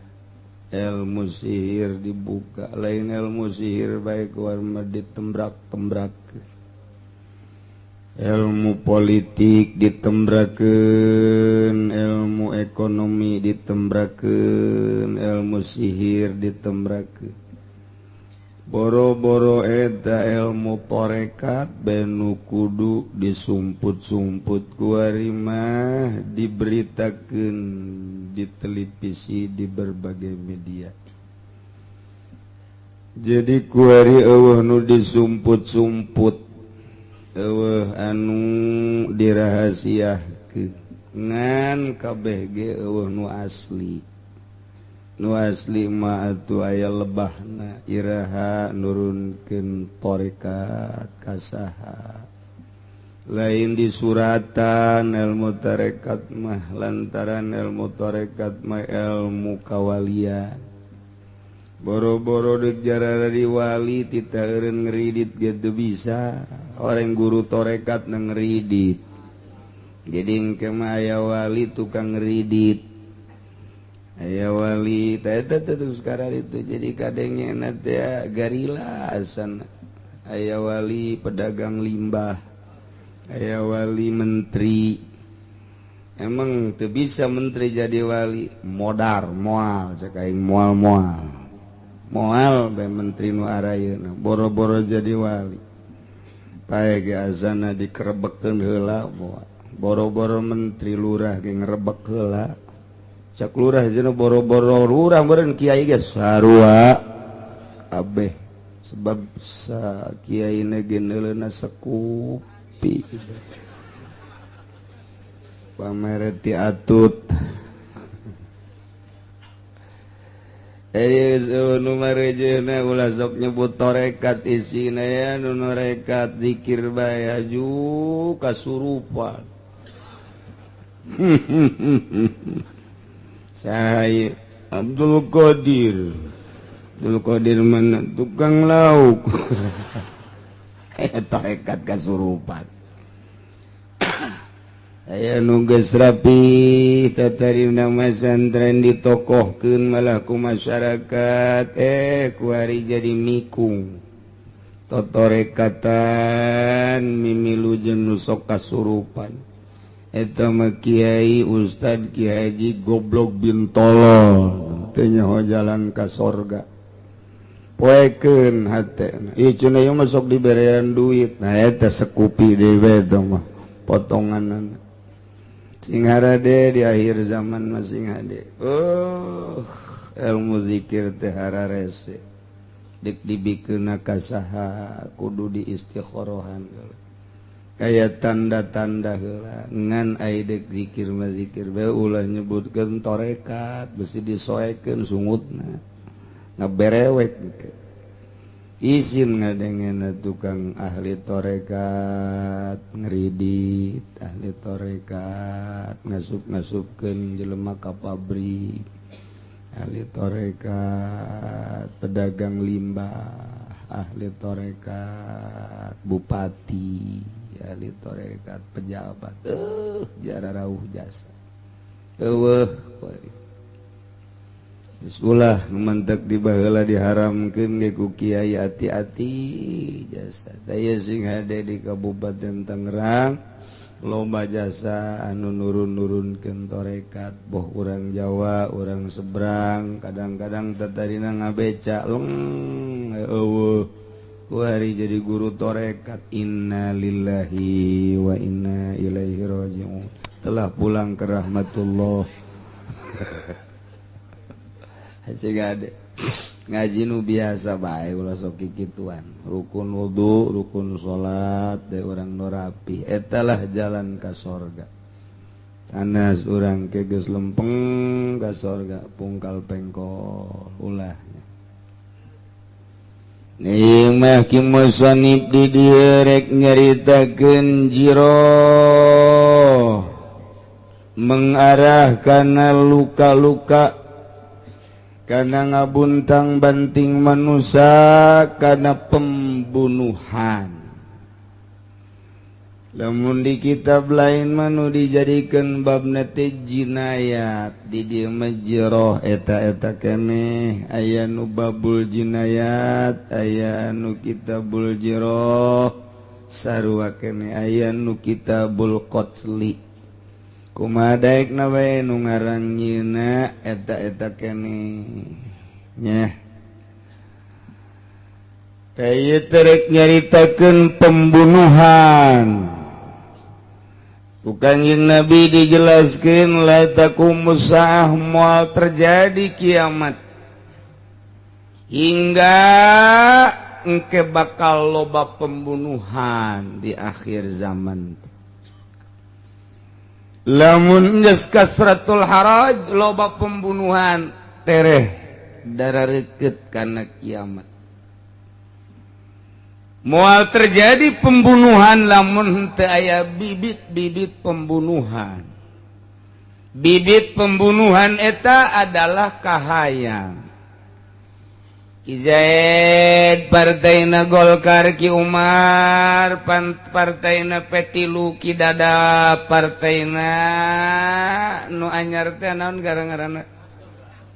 ilmu sihir dibuka, lain ilmu sihir bae kuari mah ditembrak-tembrak, ilmu politik ditembrakeun, ilmu ekonomi ditembrakeun, ilmu sihir ditembrakeun. Boro-boro eta ilmu torekat benu kudu disumput-sumput kuari mah diberitakeun di televisi, di berbagai media. Jadi kuari eueuh nu disumput-sumput, eueuh anu dirahasiakeun, ngan kabeh ge eueuh nu asli. Nu asli mah atuh aya lebahna, iraha nurunkeun tarekat kasaha, lain di suratan ilmu tarekat mah, lantaran ilmu tarekat mah ilmu kawalian. Boro-boro deuk jarara di wali tita eureun ngeridit ge teu bisa, orang guru tarekat na ngeridit. Jadi engke mah aya wali tukang ngeridit, aya wali eta terus sekarang itu. Jadi kadengena teh garila asana, aya wali pedagang limbah, aya wali menteri. Emang teu bisa menteri jadi wali, modar moal cek aing, moal moal moal bae menteri nu arayeuna, boro-boro jadi wali. Pae ge azana dikerebekkeun heula moal, boro-boro menteri lurah ge ngerebek heula. Cak lurah jeung boro-boro lurah meureun kiai ge sarua kabeh, sebab sa kiai na ge neuleuna sekupi pamereti atut. Nu marejehna ulah sok nyebut torekat, isina ya nu norekat zikir bae aju kasurupan. Saya Abdul Qadir, Abdul Qadir mana tukang lauk. Tarekat kasurupan. Aya nu geus rapi tatarina masantren ditokohkeun malah ku masyarakat, kuari jadi mikung totorekatan mimilu jeung nu sok kasurupan. Eta mah kiai ustad ki haji goblok bin tolol teu nyaho jalan ka sorga. Poekeun hatena ieu cenah ieu mah sok diberean duit, nah eta sekupi deui eta mah potonganana. Sing harade di akhir zaman mah sing hade. Oh, ilmu zikir teh hararese. Dek dibikeunna ka saha kudu diistikhorohan heula. Kaya tanda-tanda heula ngan ai dek zikir mah zikir bae ulah nyebutkeun torekat, besi disoekeun sungutna. Ngaberewek izin ngadengena tukang ahli torekat ngeridit, ahli torekat ngasup-ngasupkeun jelema ka pabrik, ahli torekat pedagang limbah, ahli torekat bupati, ahli torekat pejabat. Jara rauh jasa eueuh. Ulah mentek di baheula diharamkeun ge ku kiai, hati-hati jasa. Daya sing hade di Kabupaten Tangerang loba jasa anu nurun-nurunkeun torekat, boh urang Jawa, urang seberang, kadang-kadang tatarina ngabeca leng eueuh kuari jadi guru torekat. Innalillahi wa inna ilaihi rajiun, telah pulang ke rahmatullah. Sehingga ada ngaji nu biasa bae ulah sok kikituan, rukun wudu, rukun salat de urang nu rapi, eta lah jalan ka sorga. Sanes urang ke geus lempeng ka sorga pungkal pengkol ulahnya. Nih mah ki musonib di dieu rek nyaritakeun jiro mengarah kana luka-luka, karena ngabuntang banting manusia, karena pembunuhan. Lamun di kitab lain mah nu dijadikeun babna teh jinayat, di dieu mah jiroh eta-eta keneh. Aya nu babul jinayat, aya nu kitabul jiroh, sarua keneh aya nu kitabul qatli. Kumaha daekna bae nu ngarang nyieuna eta-eta keneh nya. Teh terek nyaritakeun pembunuhan. Ku Kanjeng Nabi dijelaskan la taqumus saah, moal terjadi kiamat hingga engke bakal loba pembunuhan di akhir zaman. Lamun geus kasratul haraj, loba pembunuhan, tereh darah reket karena kiamat. Moal terjadi pembunuhan lamun teu aya bibit-bibit pembunuhan. Bibit pembunuhan eta adalah kahayang. Ki Zaid partainya Golkar, Ki Umar pan partainya P3, Ki Dada partainya nu anyar teh naon gara-garana,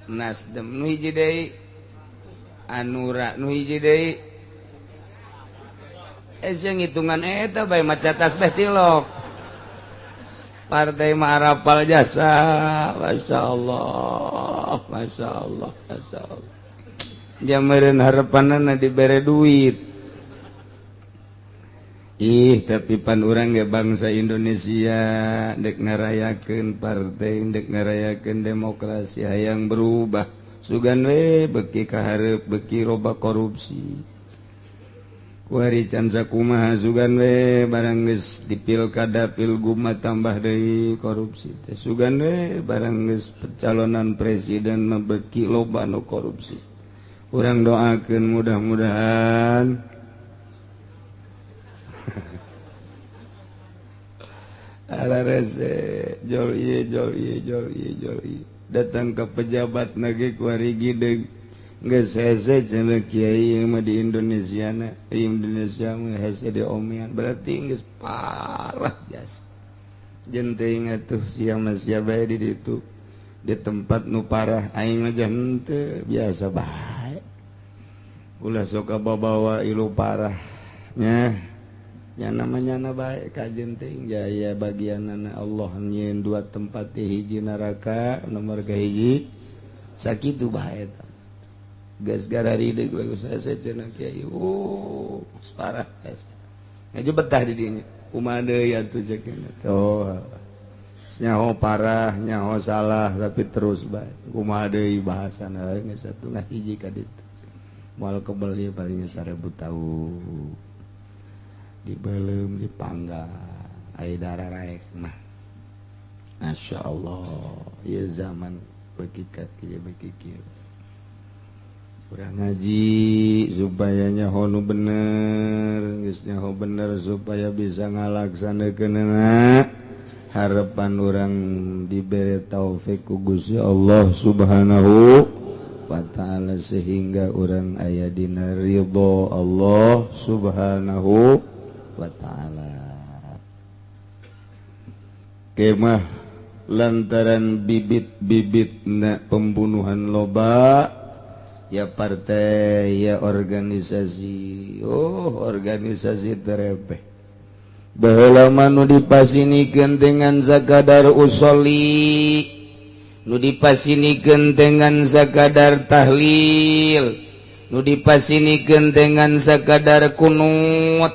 Nasdem, nu hiji deui Anura, nu hiji deui eh sing hitungan eta bae maca tasbih tilok. Partai mah arapal jasa. Masya Allah, Masya Allah, Masya Allah. Jamareun harapanana dibere duit. Ih, tapi pan urang ge bangsa Indonesia, dek ngarayakeun partai, dek ngarayakeun demokrasi, hayang berubah. Sugan we beki kaharep beki loba korupsi. Kuari can sakumaha, sugan we barang geus di pilkada pilgub mah tambah deui korupsi teh. Sugan we barang geus pencalonan presiden mah beki loba nu korupsi. Urang doakeun mudah-mudahan ala rese jol ieu, jol ieu, jol ieu, jol ieu. Datang ke pejabat nage kuari gideg geus hese cenah kiai mah di Indonesia na, di Indonesia mah hese di omean, berarti geus parah jasa. Jeung teuing atuh sia mah sia bae di ditu di tempat nu parah, aing mah henteu biasa bae. Ulah sok bawa ilu parah nya. Nya namanya na bae kajen teuing jaya bagianana Allah nyieun dua tempat, di hiji neraka, nomor ke hiji sakitu bae eta. Geus garari deui geus hese cenah kiai. Oh, parah hese. Ngaji betah di dinya. Kumaha deui atuh cek. Oh. Nyaho parah, nyaho salah, tapi terus bae. Kumaha deui bahasana geus satu ngahiji ka ditu. Moal kebel ieu paling 1000 tahun. Dibelem, dipanggang, aya darah raek mah. Masya Allah, ieu zaman beki ka kieu beki kieu. Urang ngaji supaya nyaho nu bener, geus nyaho bener supaya bisa ngalaksanakeunana. Harapan orang diberi taufik ku Gusti Allah Subhanahu wa ta'ala sehingga orang aya dina ridho Allah Subhanahu wa ta'ala. Kemah lantaran bibit-bibit na pembunuhan loba ya, partai ya, organisasi. Oh, organisasi terepeh. Baheula mah nu dipasinikeun dengan sakadar usoli, nu dipasinikeun dengan sakadar tahlil, nu dipasinikeun dengan sakadar kunut,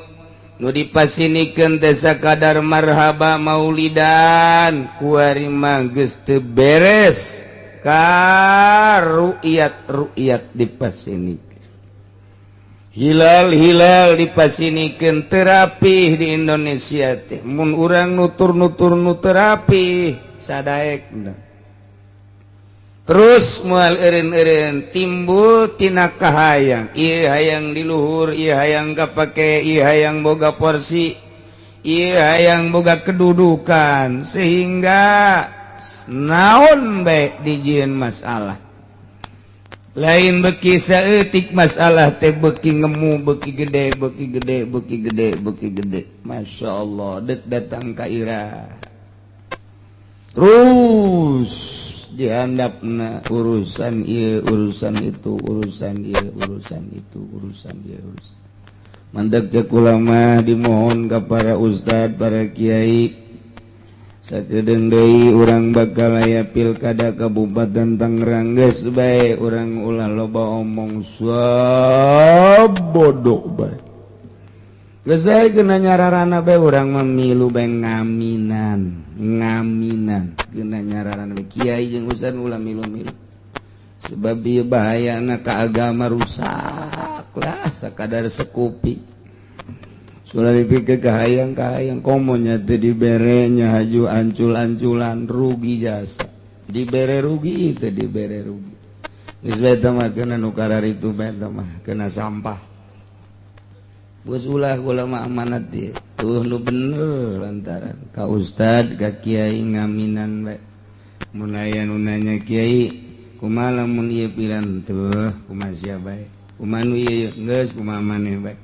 nu dipasinikeun teh sakadar marhaba maulidan. Kuari mah geus teu beres ka ru'yat, ru'yat dipasinikeun, hilal-hilal dipasinikeun, terapi di Indonesia teh. Mun urang nutur-nutur nu terapi sadaek terus moal eureun-eureun timbul tina kahayang ieu, hayang di luhur ieu, hayang kapake ieu, hayang boga porsi ieu, hayang boga kedudukan, sehingga naon bae dijieun masalah. Lain beki saeutik masalah teh, beki ngemu, beki gede, beki gede, beki gede, beki gede. Masya Allah, dek datang ka ira terus dihandapna urusan ieu, urusan itu, urusan ieu, urusan itu, urusan ieu, urusan. Mandek cek ulama, dimohon ke para ustad, para kiai, sakedeung deui urang bakal aya Pilkada Kabupaten Tangerang. Geus bae urang ulah loba omong, bodoh bae. Geus bae kena nyararana bae, urang memilu bae, ngaminan ngaminan kena nyararana bae. Kiai jeung ustad ulah milu-milu, sebab ieu bahayana ka agama rusak lah. Sakadar sekupi sudah dipikir kahayang kahayang, komonya teu diberenya haju ancul-anculan, rugi jasa. Dibere rugi, teu dibere rugi. Geus bae mah kena nu itu bae mah kena sampah. Geus ulah, kula mah amanat ieu tuh nu bener lantaran ka ustad, ka kiai, ngaminan bae. Mun aya nu nanya, "Kiai, kumaha lamun ieu pilihan?" "Tuh kumaha sia bae, kumaha nu ieu geus kumaha maneh bae."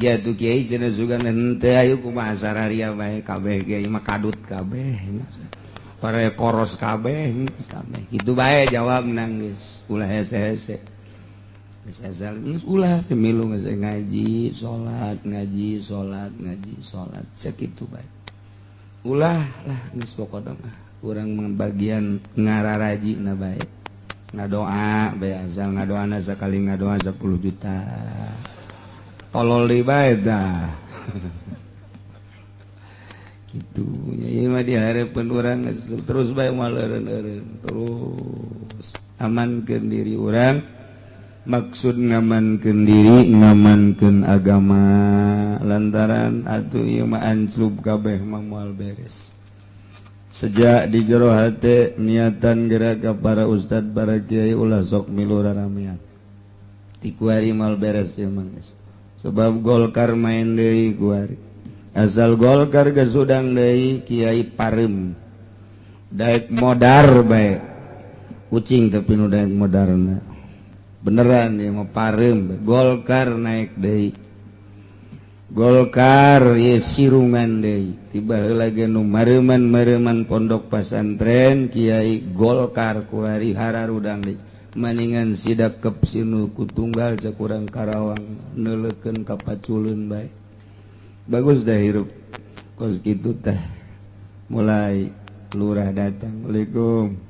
Ya tuh kiai cenah sugan henteu, ayo kumaha sararia bae, kabeh kiai mah kadut kabeh, para koros kabeh, kabeh kitu bae. Jawab nangis, ulah hese-hese. Geus asal geus ulah pemilu, geus ngaji salat, ngaji salat, ngaji salat, sakitu bae. Ulah lah, geus pokona mah urang bagian ngararaji na bae, ngadoa bae. Asal ngadoana sakali ngadoa 10 juta, tolol deui bae dah kitu nya. Ieu mah dihareupeun urang terus bae, moal eureun-eureun, terus amankeun diri urang. Maksud ngamankeun diri, ngamankeun agama, lantaran atuh ieu mah anclub kabeh mah moal beres. Sejak di jero hate niatan gerak ke para ustad, para kiai, ulah sok milu raramean ti kuari, moal beres ieu mah geus. Sebab Golkar main deui kuari. Asal Golkar gesudang deui, kiai parem daek modar bae ucing, tapi nu daek modarna beneran ya mau parem. Golkar naik deui, Golkar ye sirungan deui. Tiba heula ge nu mareuman-mareuman pondok pasantren, kiai Golkar kuari hararudang deui. Maningan sidak kep sinu ku tunggal cek urang Karawang, neuleukeun ka paculeun bae. Bagus dah hirup kos kitu teh. Mulai lurah datang, "Assalamualaikum,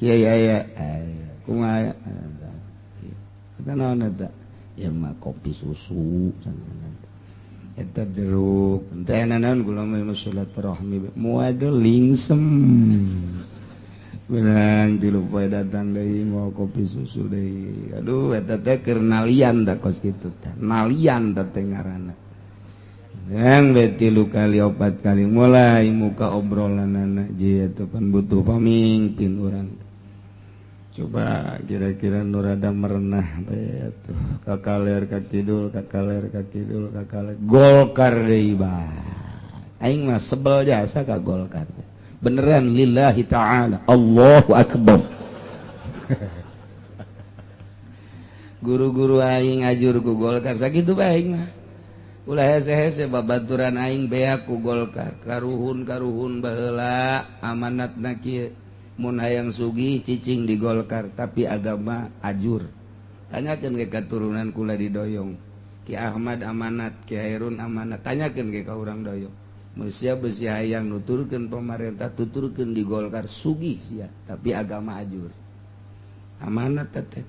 kiai." "Aya aya." "Kumaha eta? Naon eta?" "Ya mah kopi susu eta, jeruk teh." "Naon?" "Kula mah silaturahmi." Moal lingsem benang 3 poe datang deui, mau kopi susu deui. Aduh, eta teh keur nalian da kos kitu teh, nalian teh ngaranna. Yang be tilu kali, opat kali, mulai muka obrolan anak jia itu kan butuh pamimpin orang. Coba kira-kira nu rada merenah bae tuh, ka kaler ka kidul, ka kaler ka kidul, ka kaler. Golkar deui bah. Aing mah sebel jasa ka Golkar, beneran, lillahi ta'ala. Allahu akbar. Guru-guru aing ajur ku Golkar, sakitu bae aing mah. Ulah hese-hese, babaturan aing beak ku Golkar. Karuhun karuhun baheula amanatna kieu, mun hayang sugih cicing di Golkar, tapi agama ajur. Tanyakeun ke katurunan kula di Doyong, Ki Ahmad amanat, Ki Hairun amanat. Tanyakeun ke ka urang Doyong. Mun sia besi hayang nuturkeun pemerintah, tuturkeun di Golkar, sugih sia, tapi agama ajur. Amanat teh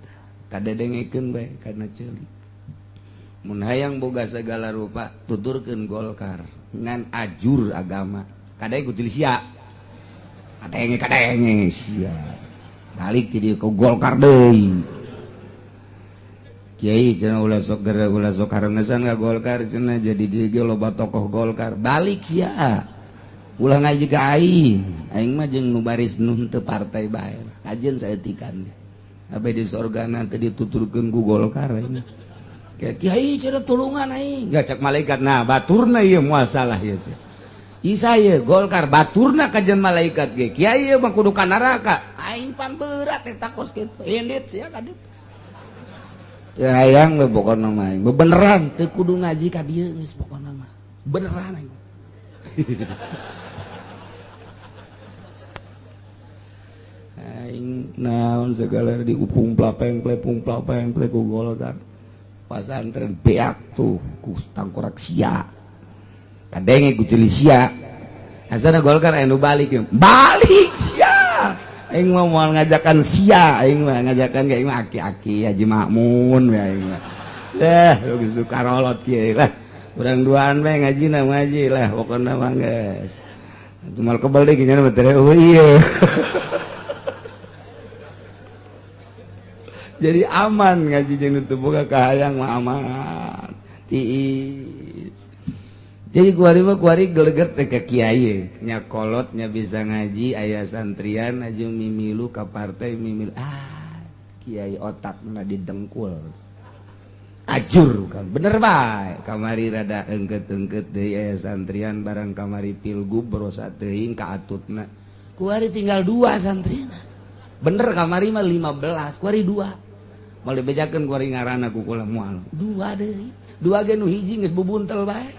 kadedengekeun bae kana ceuli. Mun hayang boga segala rupa, tuturkeun Golkar, ngan ajur agama. Kadenge ku sia, kadenge kadenge sia, balik ti dieu ke Golkar deui. "Kiai," cenah, "ulah sok geura, ulah sok harengesan ka Golkar," cenah, "jadi dieu ge loba tokoh Golkar." Balik sia, ulah ngaji ka aing. Aing mah jeung nu baris nu teu partai bae, kajeun saeutikan abe di sorga nanti dituturkeun ku Golkar aing. "Kiai," cenah, "tulungan aing." Gak cek malaikat, nah baturna ieu moal salah ieu sia. Isa ye Golkar baturna kajen malaikat ge kiai mah kudu ka neraka aing pan berat eta kos kitu indit sia ka ditu teu hayang we pokona mah aing beneran teu kudu ngaji ka dieu geus pokona mah beneran aing. Aing naon segala diupung plapeng plepung plapeng plek ku Golkar pasantren beak tuh ku tangkorak sia kadenge ku jeli sia asana Golkar anu balik balik sia aing mah moal ngajakan sia aing mah ngajakan ka aing mah aki-aki Haji Makmun we aing mah deh geus karolot kieu lah urang duaan we ngajina ngaji lah pokona mah geus atuh mal kebel deui nya mah teh oh ieu. Jadi aman ngaji jeung nu teu boga kahayang mah aman tiis. Jadi kuari mah kuari geleget teh ka kiai nya kolotnya bisa ngaji aya santrian aja mimilu ka partai mimilu ah kiai otakna didengkul ajur kan bener bae kamari rada engket-engket deui aya santrian barang kamari pilgub berosa teuing ka atutna kuari tinggal 2 santrina bener kamari mah 15 kuari 2 moal dibejakeun kuari ngaranna ku kula moal 2 deui 2 ge nu hiji geus bubuntel bae.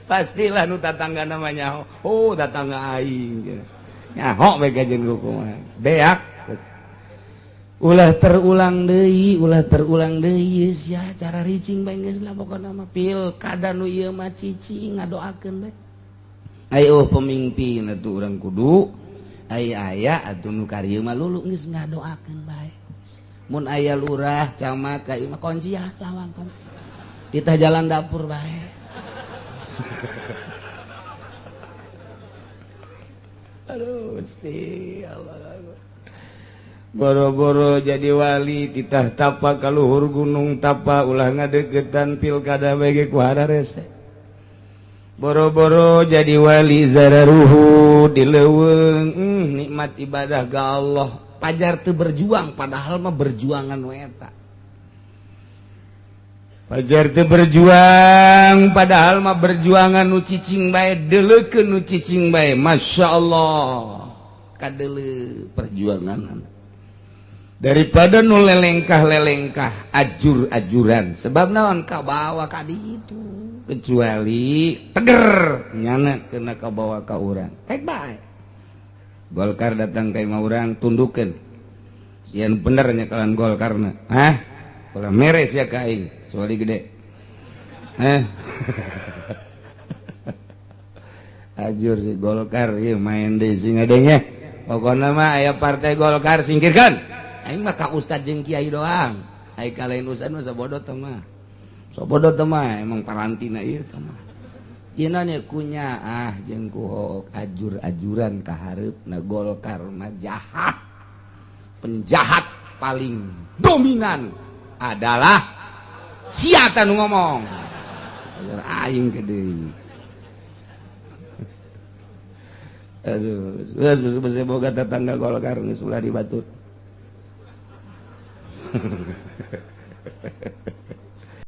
Pastilah nu tatangga namanya oh tatangga aing nyaho we gajeun ku kumaha beak ulah terulang deui sia cara ricing bae geus lah pokona mah pilkada nu ieu mah cicing ngadoakeun bae ayo pemimpin atuh urang kudu aya aya atuh nu karieu mah lulu geus ngadoakeun bae mun aya lurah camat ka ieu mah kuncian lawang kunci titah jalan dapur bae. Aduh, Gusti Allah. Boro-boro jadi wali titah tapa kaluhur gunung tapa ulah ngadeukeutan pilkada bae ku hararese. Boro-boro jadi wali zararuhu di leuweung nikmat ibadah ga Allah. Pajar teu berjuang padahal mah berjuangan we eta. Pajar teu berjuang padahal mah berjuangan nu cicing bae deuleukeun nu cicing bae Masya Allah kadeuleu perjuangan daripada nu lelengkah-lelengkah ajur-ajuran sebab naon kabawa ka ditu kecuali teger nyana kena kabawa ka urang baik bae Golkar datang ka imah urang tundukeun sieun bener nya kalan Golkarna hah ulah meres ya ka aing soalnya gede ajur si Golkar ieu main deui sing adenya pokona mah aya partai Golkar singkirkan aing mah ka ustad jeung kiai doang ai ka lain ustad mah sabodo teh mah sabodo teh mah emang parantina ieu teh mah dina nya kunya ah jeung ku hook ajur-ajuran ka hareupna Golkar mah jahat penjahat paling dominan adalah sia nu ngomong aing gede. Aduh, geus geus boga tetangga Golkar geus ulah dibatut.